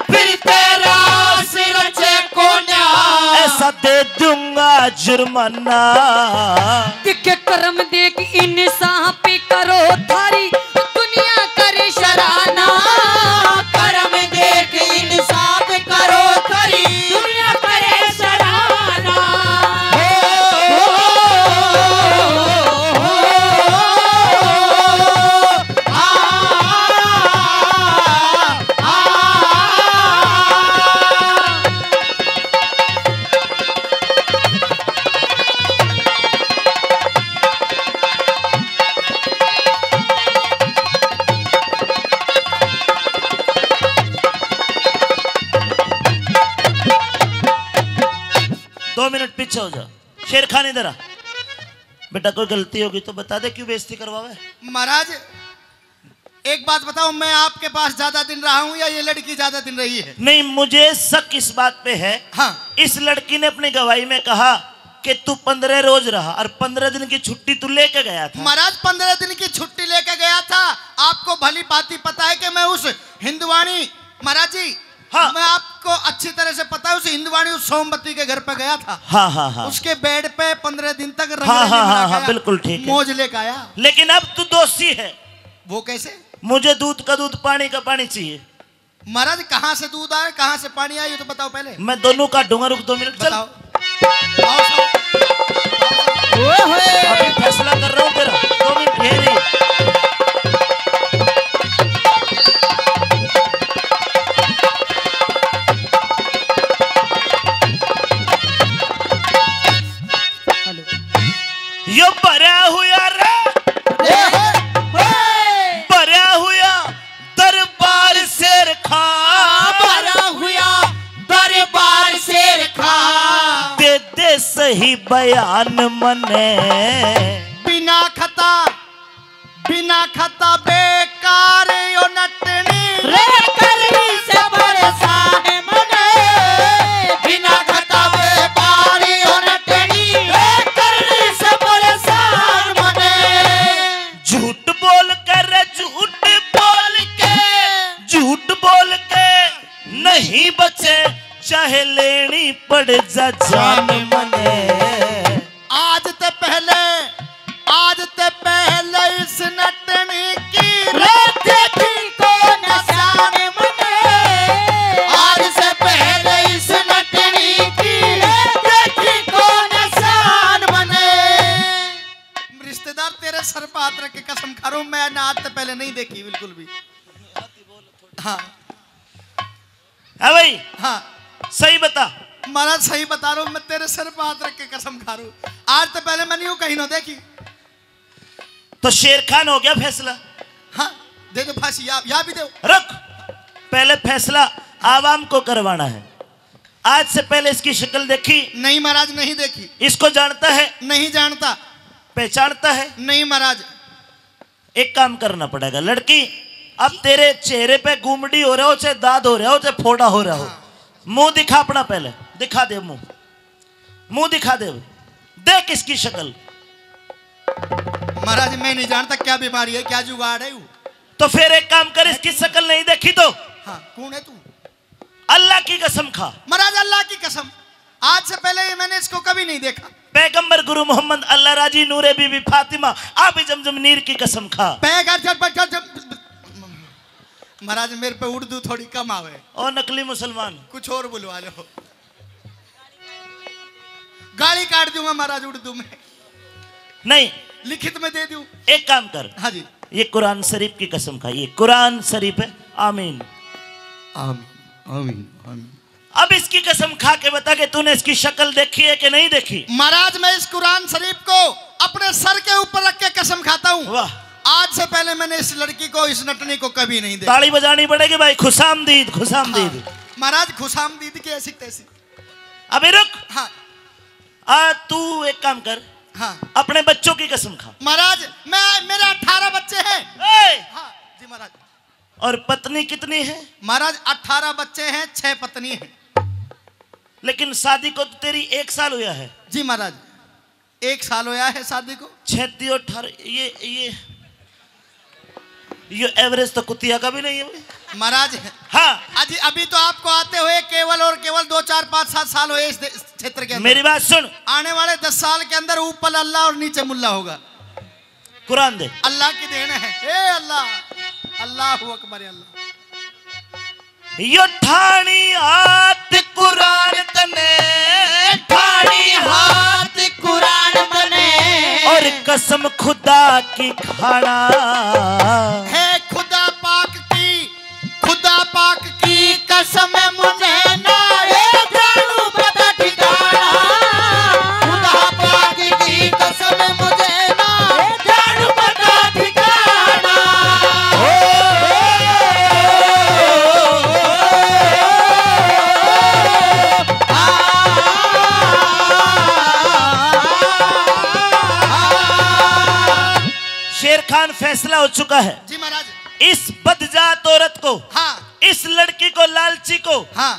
फिर तेरा सिर रचे कोन्या। ऐसा दे दूंगा जुर्माना। दिखे करम देख इंसाफ करो थारी दुनिया करे शराना। करम देख इंसाफ करो थारी दुनिया करे शराना। हो, हो, हो, हो, आ, आ, आ, आ। दो मिनट पीछे हो जा। शेर खान, इधर आ। बेटा, कोई गलती होगी तो बता दे, क्यों बेइज्जती करवावे? महाराज, एक बात बताओ, मैं आपके पास ज्यादा दिन रहा हूँ या ये लड़की ज्यादा दिन रही है? नहीं, मुझे शक इस बात पे है। हाँ। इस लड़की ने अपनी गवाही में कहा कि तू पन्द्रह रोज रहा और पन्द्रह दिन की छुट्टी तू लेके गया था। महाराज, पन्द्रह दिन की छुट्टी लेके गया था। आपको भली भांति पता है कि मैं उस हिंदवाणी, महाराज जी, हाँ। मैं आपको अच्छी तरह से पता है, उस हिंदवाणी, उस सोमवती के घर पे गया था। हाँ, हाँ, हाँ। उसके बेड पे पन्द्रह दिन तक रंग हाँ, रंग हाँ, हाँ, हाँ, बिल्कुल ठीक है। मौज लेके आया। लेकिन अब तू दोषी है। वो कैसे? मुझे दूध का दूध, पानी का पानी चाहिए। महाराज, कहाँ से दूध आए, कहाँ से पानी आए, ये तो बताओ पहले। मैं दोनों काटूंगा, रुक दो मिनट, चल। बताओ। आओ साहब। ओए होए। अभी फैसला कर रहा हूँ तेरा, दो मिनट यहीं रही। हेलो। यो भरा हुआ रे, ए, ए। भरा हुआ दरबार शेर खां, भरा हुआ दरबार शेर खां। दे दे सही बयान मने। बिना खता, बिना खता बेकार यो नटनी। रे करनी से परेशान मने। बिना खता बेकार यो नटनी। रे करनी से परेशान मने। झूठ बोल कर, झूठ बोल के, झूठ बोल के नहीं बचे, चाहे लेनी पड़ जा जान मने। आज ते पहले, आज ते पहले इस नटनी की रे देखी को निशान मने। आज से पहले इस नटनी की रे देखी को निशान मने। रिश्तेदार, तेरे सर पे हाथ रख के कसम खा रहा हूँ, मैं ना आज ते पहले नहीं देखी बिल्कुल भी। हाँ। है भाई? हाँ। सही बता। महाराज, सही बता रहा हूँ, मैं तेरे सर पे हाथ रख के कसम खा रहा हूँ, आज ते पहले मैंने यूं कहीं ना देखी। तो शेर खान, हो गया फैसला? हाँ, दे दो फांसी, या, या भी दो। रुक, पहले फैसला आवाम को करवाना है। आज से पहले इसकी शक्ल देखी? नहीं महाराज, नहीं देखी। इसको जानता है? नहीं जानता। पहचानता है? नहीं महाराज। एक काम करना पड़ेगा लड़की, अब तेरे चेहरे पे गुमड़ी हो रहा हो, चाहे दाद हो रहा हो, चाहे फोड़ा हो रहा हो, हाँ। मुंह दिखा अपना, पहले दिखा दे मुंह, मुंह दिखा दे। देख इसकी शक्ल। महाराज, मैं नहीं जानता क्या बीमारी है, क्या जुगाड़ है वो। तो फिर एक काम कर, इसकी शक्ल नहीं देखी तो। हाँ, कौन है तू? अल्लाह की कसम खा। महाराज, अल्लाह की कसम, आज से पहले ये मैंने इसको कभी नहीं देखा। पैगंबर गुरु मोहम्मद, अल्लाह राजी, नूरे बीबी फातिमा, आबे जमजम नीर की कसम खा। पैगर जब, जब, जब, महाराज, मेरे पे उर्दू थोड़ी कम आवे। ओ नकली मुसलमान। कुछ और बुलवा लो। गाली काट दूंगा महाराज उर्दू में। नहीं। लिखित में दे दूं। एक काम कर। हाँ जी। ये कुरान शरीफ की कसम खा, ये कुरान शरीफ है। आमीन। आमीन, आमीन, आमीन। अब इसकी कसम खा के बता कि तूने इसकी शक्ल देखी है कि नहीं देखी? महाराज, मैं इस कुरान शरीफ को अपने सर के ऊपर रख के कसम खाता हूँ। वाह। आज से पहले मैंने इस लड़की को, इस नटनी को कभी नहीं देखा। ताली बजानी पड़ेगी भाई, खुशामदीद, खुशामदीद। हाँ। महाराज, खुशामदीद की ऐसी तैसी। अबे रुक। हाँ। आ, तू एक काम कर। हाँ। अपने बच्चों की कसम खा। महाराज, मैं, मेरे अठारह बच्चे हैं। ए! हाँ, जी महाराज। और पत्नी कितनी है? महाराज, अठारह बच्चे हैं, छह पत्नी है। लेकिन शादी को तो तेरी एक साल हुआ है। जी महाराज, एक साल होया है शादी को। छह तियो अठारह, ये, ये, ये average तो कुतिया का भी नहीं है भाई। महाराज, हाँ। अजी, अभी तो आपको आते हुए केवल और केवल दो, चार, पाँच, सात साल हुए इस दे-, इस क्षेत्र के अंदर। मेरी बात सुन। आने वाले दस साल के अंदर ऊपर अल्लाह और नीचे मुल्ला होगा। कुरान दे। अल्लाह की देन है। ए अल्लाह, अल्लाह अकबर, अल्लाह। यो ठाणी हाथ कुरान तने, ठाणी हाथ कुरान तने, और कसम खुदा की खाना। है खुदा पाक की, खुदा पाक की कसम मुझे ना, ए जानू पता ठिकाना। खुदा पाक की कसम मुझे ना, ए जानू पता ठिकाना। शेर खान, फैसला हो चुका है। जी महाराज। इस बदजात औरत को, हाँ। इस लड़की को, लालची को, हाँ।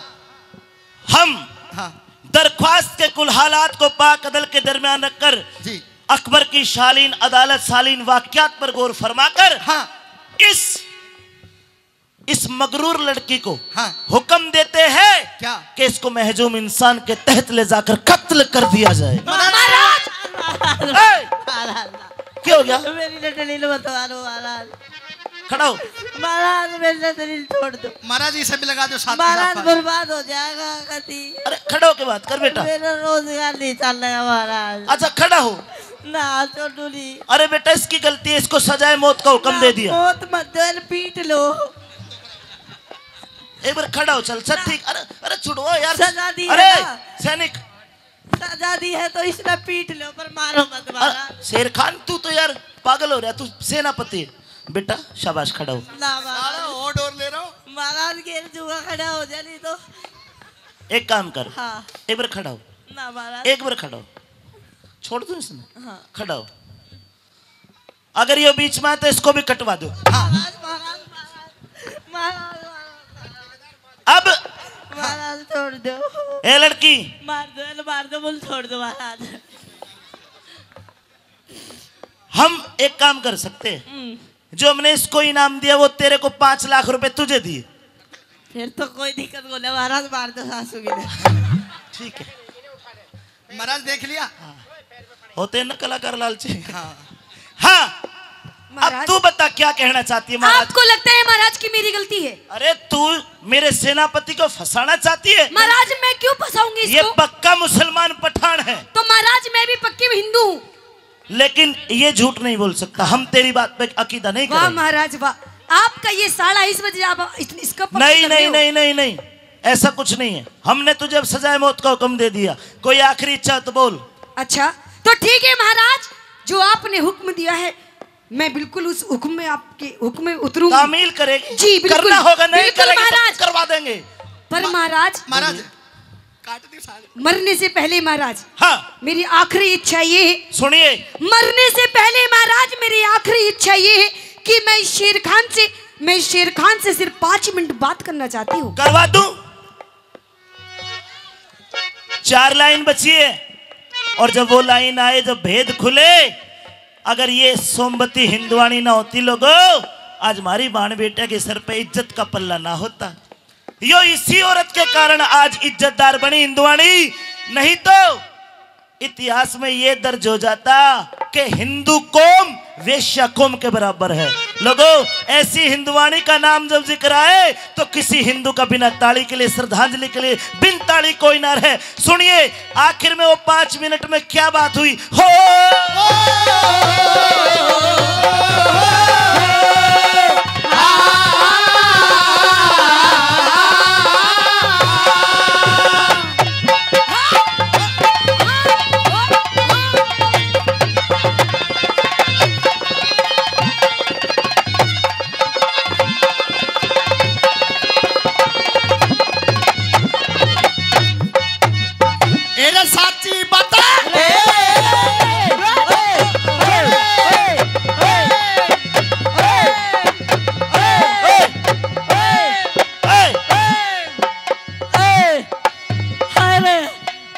हम, हाँ। दरख्वास्त के कुल हालात को पाक अदल के दरमियान रखकर, जी। अकबर की शालीन अदालत, शालीन वाकयात पर गौर फरमाकर, हाँ। इस, इस मगरूर लड़की को, हाँ। हुक्म देते हैं, क्या? कि इसको महजूम इंसान के तहत ले जाकर कत्ल कर दिया जाए। महाराज! ए! महाराज! क्या हो गया? मेरी नटनी ने बता दो महाराज। खड़ा हो। महाराज, मेरी नटनी छोड़ दो। महाराज, इसे भी लगा दो साथ के साथ महाराज, पास। बर्बाद हो जाएगा कति। अरे, खड़ा होके बात कर बेटा। मेरा रोजगार नहीं चलेगा महाराज। अच्छा, खड़ा हो। ना, छोड़ू नहीं। अरे बेटा, इसकी गलती है, इसको सजाए मौत का हुक्म ना, दे दिया। मौत मत दो, पीट लो। एक बार खड़ा हो, चल, चल, ना। ठीक। अरे, अरे, छुड़वाओ यार। सजा दी है अरे, ना। सैनिक। सजा दी है तो इसने पीट लो, पर मारो मत अरे, महाराज। शेर खान, तू तो यार पागल हो रहा, तू सेनापति है। बेटा, शाबाश, खड़ा हो। ना महाराज। साला और डोर ले रहा हूँ। महाराज, गिर जूंगा, खड़ा हो जा नहीं तो। एक काम कर। हाँ। एक बार खड़ा हो। ना महाराज। एक बार खड़ा हो। छोड़ दूं इसने? हाँ। खड़ा हो। अगर ये बीच में आए तो इसको भी कटवा दो। हाँ। महाराज, महाराज, महाराज, महाराज, महाराज। अब महाराज, छोड़ दो। ए लड़की, मार दो, मार दो, बोल, छोड़ दो महाराज। हम एक काम कर सकते हैं, हम्म। जो हमने इसको इनाम दिया, वो तेरे को पाँच लाख रुपए तुझे दिए। फिर तो कोई दिक्कत को नहीं महाराज, मार दो सासू की। ठीक है। महाराज, देख लिया? हाँ। होते हैं ना कलाकार लालची। हाँ। हाँ। अब महाराज, तू बता, क्या कहना चाहती है महाराज? आपको लगता है महाराज कि मेरी गलती है? अरे, तू मेरे सेनापति को फंसाना चाहती है? महाराज, मैं क्यों फंसाऊंगी ये इसको? पक्का मुसलमान पठान है। तो महाराज, मैं भी पक्की हिंदू हूँ। लेकिन ये झूठ नहीं बोल सकता, हम तेरी बात पे अकीदा नहीं वाह करेंगे। महाराज, वाह। आपका ये साला, इस वजह आप इस-, इसका पक्ष नहीं, कर रहे नहीं, हो? नहीं, नहीं, नहीं, ऐसा कुछ नहीं है। हमने तुझे अब सजाए मौत का हुक्म दे दिया, कोई आखिरी इच्छा तो बोल। अच्छा, तो ठीक है महाराज, जो आपने हुक्म दिया है, मैं बिल्कुल उस हुक्म में, आपके हुक्म में उतरूंगी। तामील करेगी? जी, बिल्कुल। करना होगा, नहीं बिल्कुल करेगी तो महाराज। करवा देंगे। पर मा-, महाराज, महाराज, काट दे साले। मरने से पहले महाराज, हाँ। मेरी आखिरी इच्छा ये है। सुनिए। मरने से पहले महाराज, मेरी आखिरी इच्छा ये है कि मैं शेर खान से, मैं शेर खान से सिर्फ पाँच मिनट बात करना चाहती हूँ। करवा दूं। चार लाइन बची है। और जब वो लाइन आए, जब भेद खुले, अगर ये सोमवती हिंदुआणी ना होती लोगो, आज हमारी बाण बेटा के सर पे इज्जत का पल्ला ना होता। यो इसी औरत के कारण आज इज्जतदार बनी हिंदुआणी, नहीं तो इतिहास में ये दर्ज हो जाता कि हिंदू कौम वेश्या कौम के बराबर है। लोगो, ऐसी हिंदुआणी का नाम जब जिक्र आए तो किसी हिंदू का बिना ताली के लिए, श्रद्धांजलि के लिए बिन ताली कोई ना रहे। सुनिए, आखिर में वो पाँच मिनट में क्या बात हुई हो। एरे साची बात।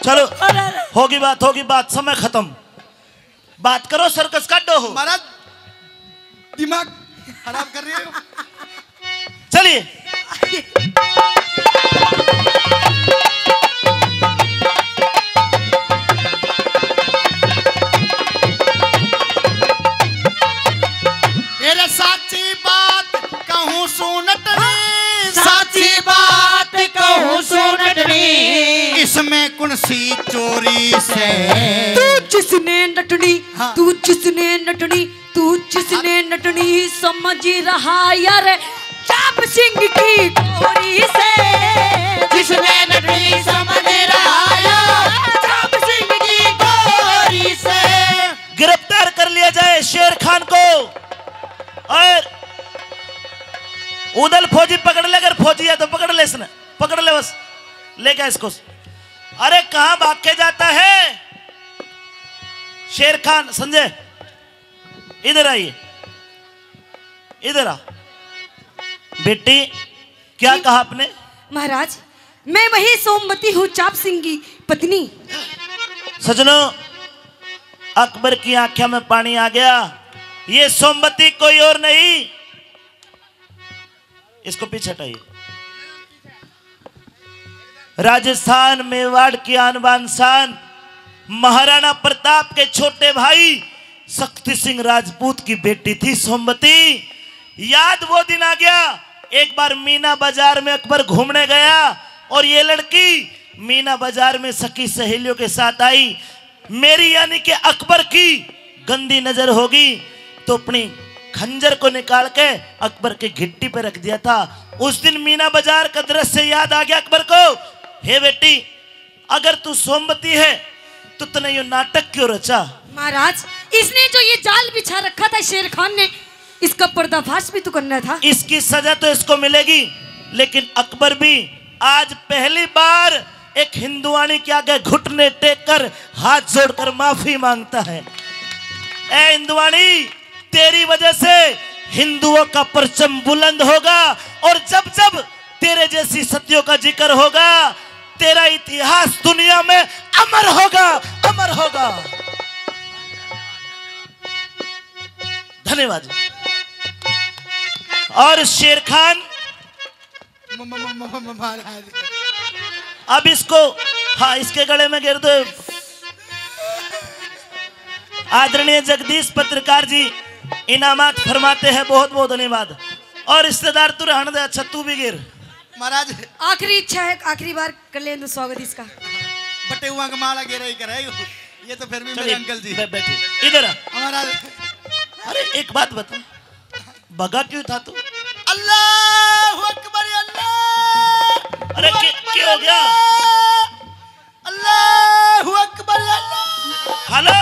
चलो, होगी बात, होगी बात, समय खत्म। बात करो, सर्कस काटो हो। महाराज, दिमाग खराब कर रहे हो। चलिए। मेरे साची बात कहूँ सुनटनी, साची बात कहूँ सुनटनी। इसमें कौन सी चोरी से? तू जिसने नटनी, हाँ। तू जिसने नटनी, तू जिसने नटनी समझ रहा यार, चाप सिंह की गोरी से। जिसने नटनी समझ रहा यार, चाप सिंह की गोरी से। गिरफ्तार कर लिया जाए शेर खान को। और उदल फौजी पकड़ ले, अगर फौजी है तो पकड़ ले इसने, पकड़ ले बस, ले गया इसको। अरे कहाँ भाग के जाता है शेर खान? संजय, इधर आइए, इधर आ। बेटी, क्या जी। कहा आपने? महाराज, मैं वही सोमवती हूँ, चाप सिंह की पत्नी। सजनों, अकबर की आंखों में पानी आ गया। ये सोमवती कोई और नहीं, इसको पीछे हटाइए। राजस्थान मेवाड़ की आन बान शान महाराणा प्रताप के छोटे भाई शक्ति सिंह राजपूत की बेटी थी सोमवती। याद वो दिन आ गया, एक बार मीना बाजार में अकबर घूमने गया और ये लड़की मीना बाजार में सखी सहेलियों के साथ आई। मेरी यानी कि अकबर की गंदी नजर होगी तो अपनी खंजर को निकाल के अकबर की घिट्टी पे रख दिया था। उस दिन मीना बाजार का दृश्य याद आ गया अकबर को। हे बेटी, अगर तू सोमवती है तो तूने यो नाटक क्यों रचा? महाराज, इसने जो ये जाल बिछा रखा था शेर खान ने, इसका पर्दाफाश भी तो करना था। इसकी सजा तो इसको मिलेगी, लेकिन अकबर भी आज पहली बार एक हिंदुआणी के आगे घुटने टेक कर हाथ जोड़कर माफी मांगता है। ए हिंदुआणी, तेरी वजह से हिंदुओं का परचम बुलंद होगा और जब जब तेरे जैसी सतियों का जिक्र होगा, तेरा इतिहास दुनिया में अमर होगा, अमर होगा। धन्यवाद। और शेर खान, म-, म-, म-, म-, म-, महाराज। अब इसको, हाँ, इसके गले में गिर दो। आदरणीय जगदीश पत्रकार जी इनामात फरमाते हैं, बहुत बहुत धन्यवाद। और रिश्तेदार तू रहने दे, अच्छा तू भी गिर। महाराज। आखिरी इच्छा है, आखिरी बार कर लें तो स्वागत इसका। बटेउआ का माला गेरा ही कराए, ये तो फिर भी चलिए, मेरे अंकल जी। बै-, बैठिए, इधर आ। महाराज। अरे एक बात बता, भगा क्यों था तू? अल्लाह अकबर, अल्लाह अरे के, अकबर, के हो गया? अल्लाह अकबर, अल्लाह। हेलो।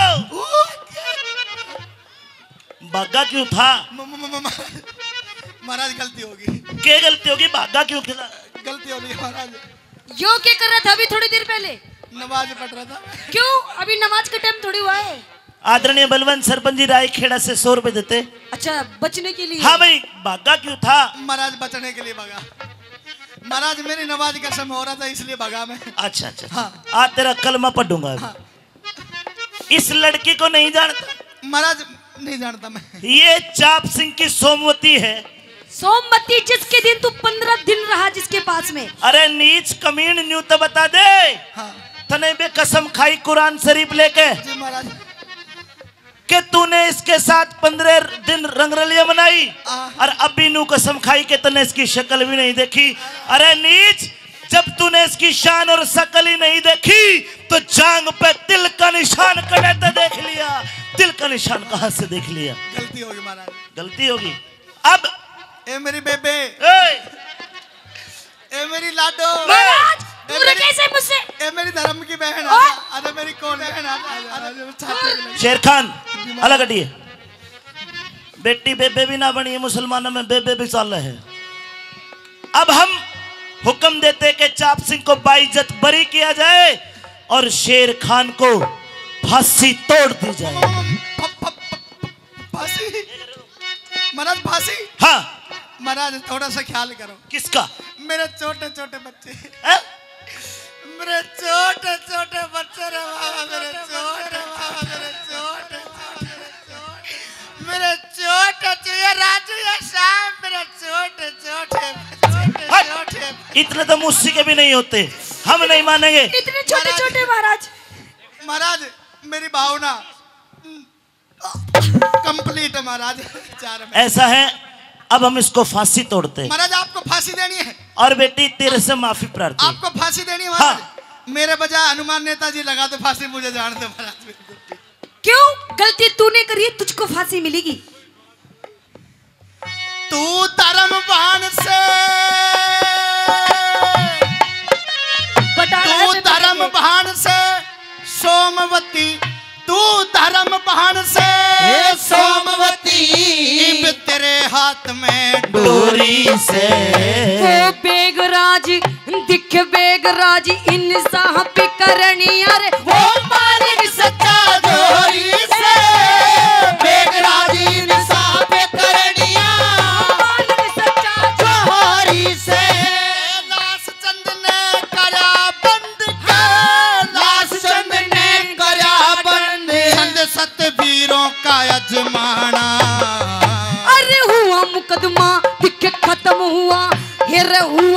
भागा क्यों था? म-, म-, म-, म-, महाराज, गलती होगी। के गलती होगी? भागा क्यों था? गलती होगी महाराज। यो क्या कर रहा था अभी थोड़ी देर पहले? नमाज पढ़ रहा था। क्यों? अभी नमाज का टाइम थोड़ी हुआ है। आदरणीय बलवंत सरपंच जी राय खेड़ा से सौ रुपए देते। अच्छा, बचने के लिए? हाँ भाई, भागा क्यों था? महाराज, बचने के लिए भागा। महाराज, मेरी नमाज का समय हो रहा था, इसलिए भागा मैं। अच्छा, अच्छा, अच्छा। हाँ। आज तेरा कलमा पढ़ूंगा अभी। हाँ। इस लड़की को नहीं जानता? महाराज, नहीं जानता मैं। ये चाप सिंह की सोमवती है। सोमवती, जिसके दिन तू पंद्रह दिन रहा जिसके पास में। अरे नीच कमीन, न्यू तो बता दे। हाँ। तने भी कसम खाई कुरान शरीफ लेके जी महाराज। कि तूने इसके साथ पंद्रह दिन रंगरलियां मनाई। हाँ। और अभी न्यू कसम खाई कि तने इसकी शक्ल भी नहीं देखी। अरे नीच, जब तूने इसकी शान और शक्ल ही नहीं देखी, तो जांग पे तिल का निशान कड़े ते देख लिया। तिल का निशान कहाँ से देख लिया? गलती होगी महाराज। गलती होगी। अब ए मेरी बेबे, ए! ए मेरी लाडो, महाराज, ए दूर मेरी, कैसे मुझसे? ए मेरी धर्म की बहन, आ जा, आ जा, मेरी कौन बहन, आ जा, आ जा, आ जा, छाती में लगी। शेर खान, अलग हटिए। बेटी बेबे भी ना बनी है, मुसलमानों में बेबे भी चाल है। अब हम हुक्म देते कि चाप सिंह को बाइज्जत बरी किया जाए और शेर खान को फांसी तोड़ दी जाए। फ-, फ-, फ-, फांसी? महाराज, फांसी? हाँ। महाराज, थोड़ा सा ख्याल करो। किसका? मेरे छोटे छोटे बच्चे। हैं? मेरे छोटे छोटे बच्चे रे बाबा, मेरे छोटे, बाबा, मेरे छोटे, छोटे, छोटे, मेरे छोटे, छोटे, ये राजू, ये श्याम, मेरे छोटे, छोटे, छोटे, हट! छोटे। इतने तो मुस्सी के भी नहीं होते, हम नहीं मानेंगे। इतने छोटे, महाराज। छोटे महाराज। महाराज, मेरी भावना complete है महाराज। चार में। ऐसा है, अब हम इसको फांसी तोड़ते हैं। महाराज, आपको फांसी देनी है। और बेटी, तेरे से माफी प्रार्थी। आपको फांसी देनी है महाराज। हाँ। मेरे बजाय हनुमान नेताजी लगा दो फांसी, मुझे जान दो महाराज। क्यों? गलती तूने करी है, तुझको फांसी मिलेगी। तू धर्म भान से, बटा तू धर्म भान से सोमवती, तू धर्म भान से हे सोमवती। इब तेरे हाथ में डोरी से। वो बेगराज दिख बेगराज इंसाफ करनिया रे, वो मालिक सच्चा जोरी से। बेगराज इंसाफ करनिया, मालिक सच्चा जोरी से। लाश चंद ने करया बंद कर, लाश चंद ने करया बंद। चंद सतवीरों का अजमाना। अरे हुआ मुकदमा दिख खत्म हुआ, हे रे हुआ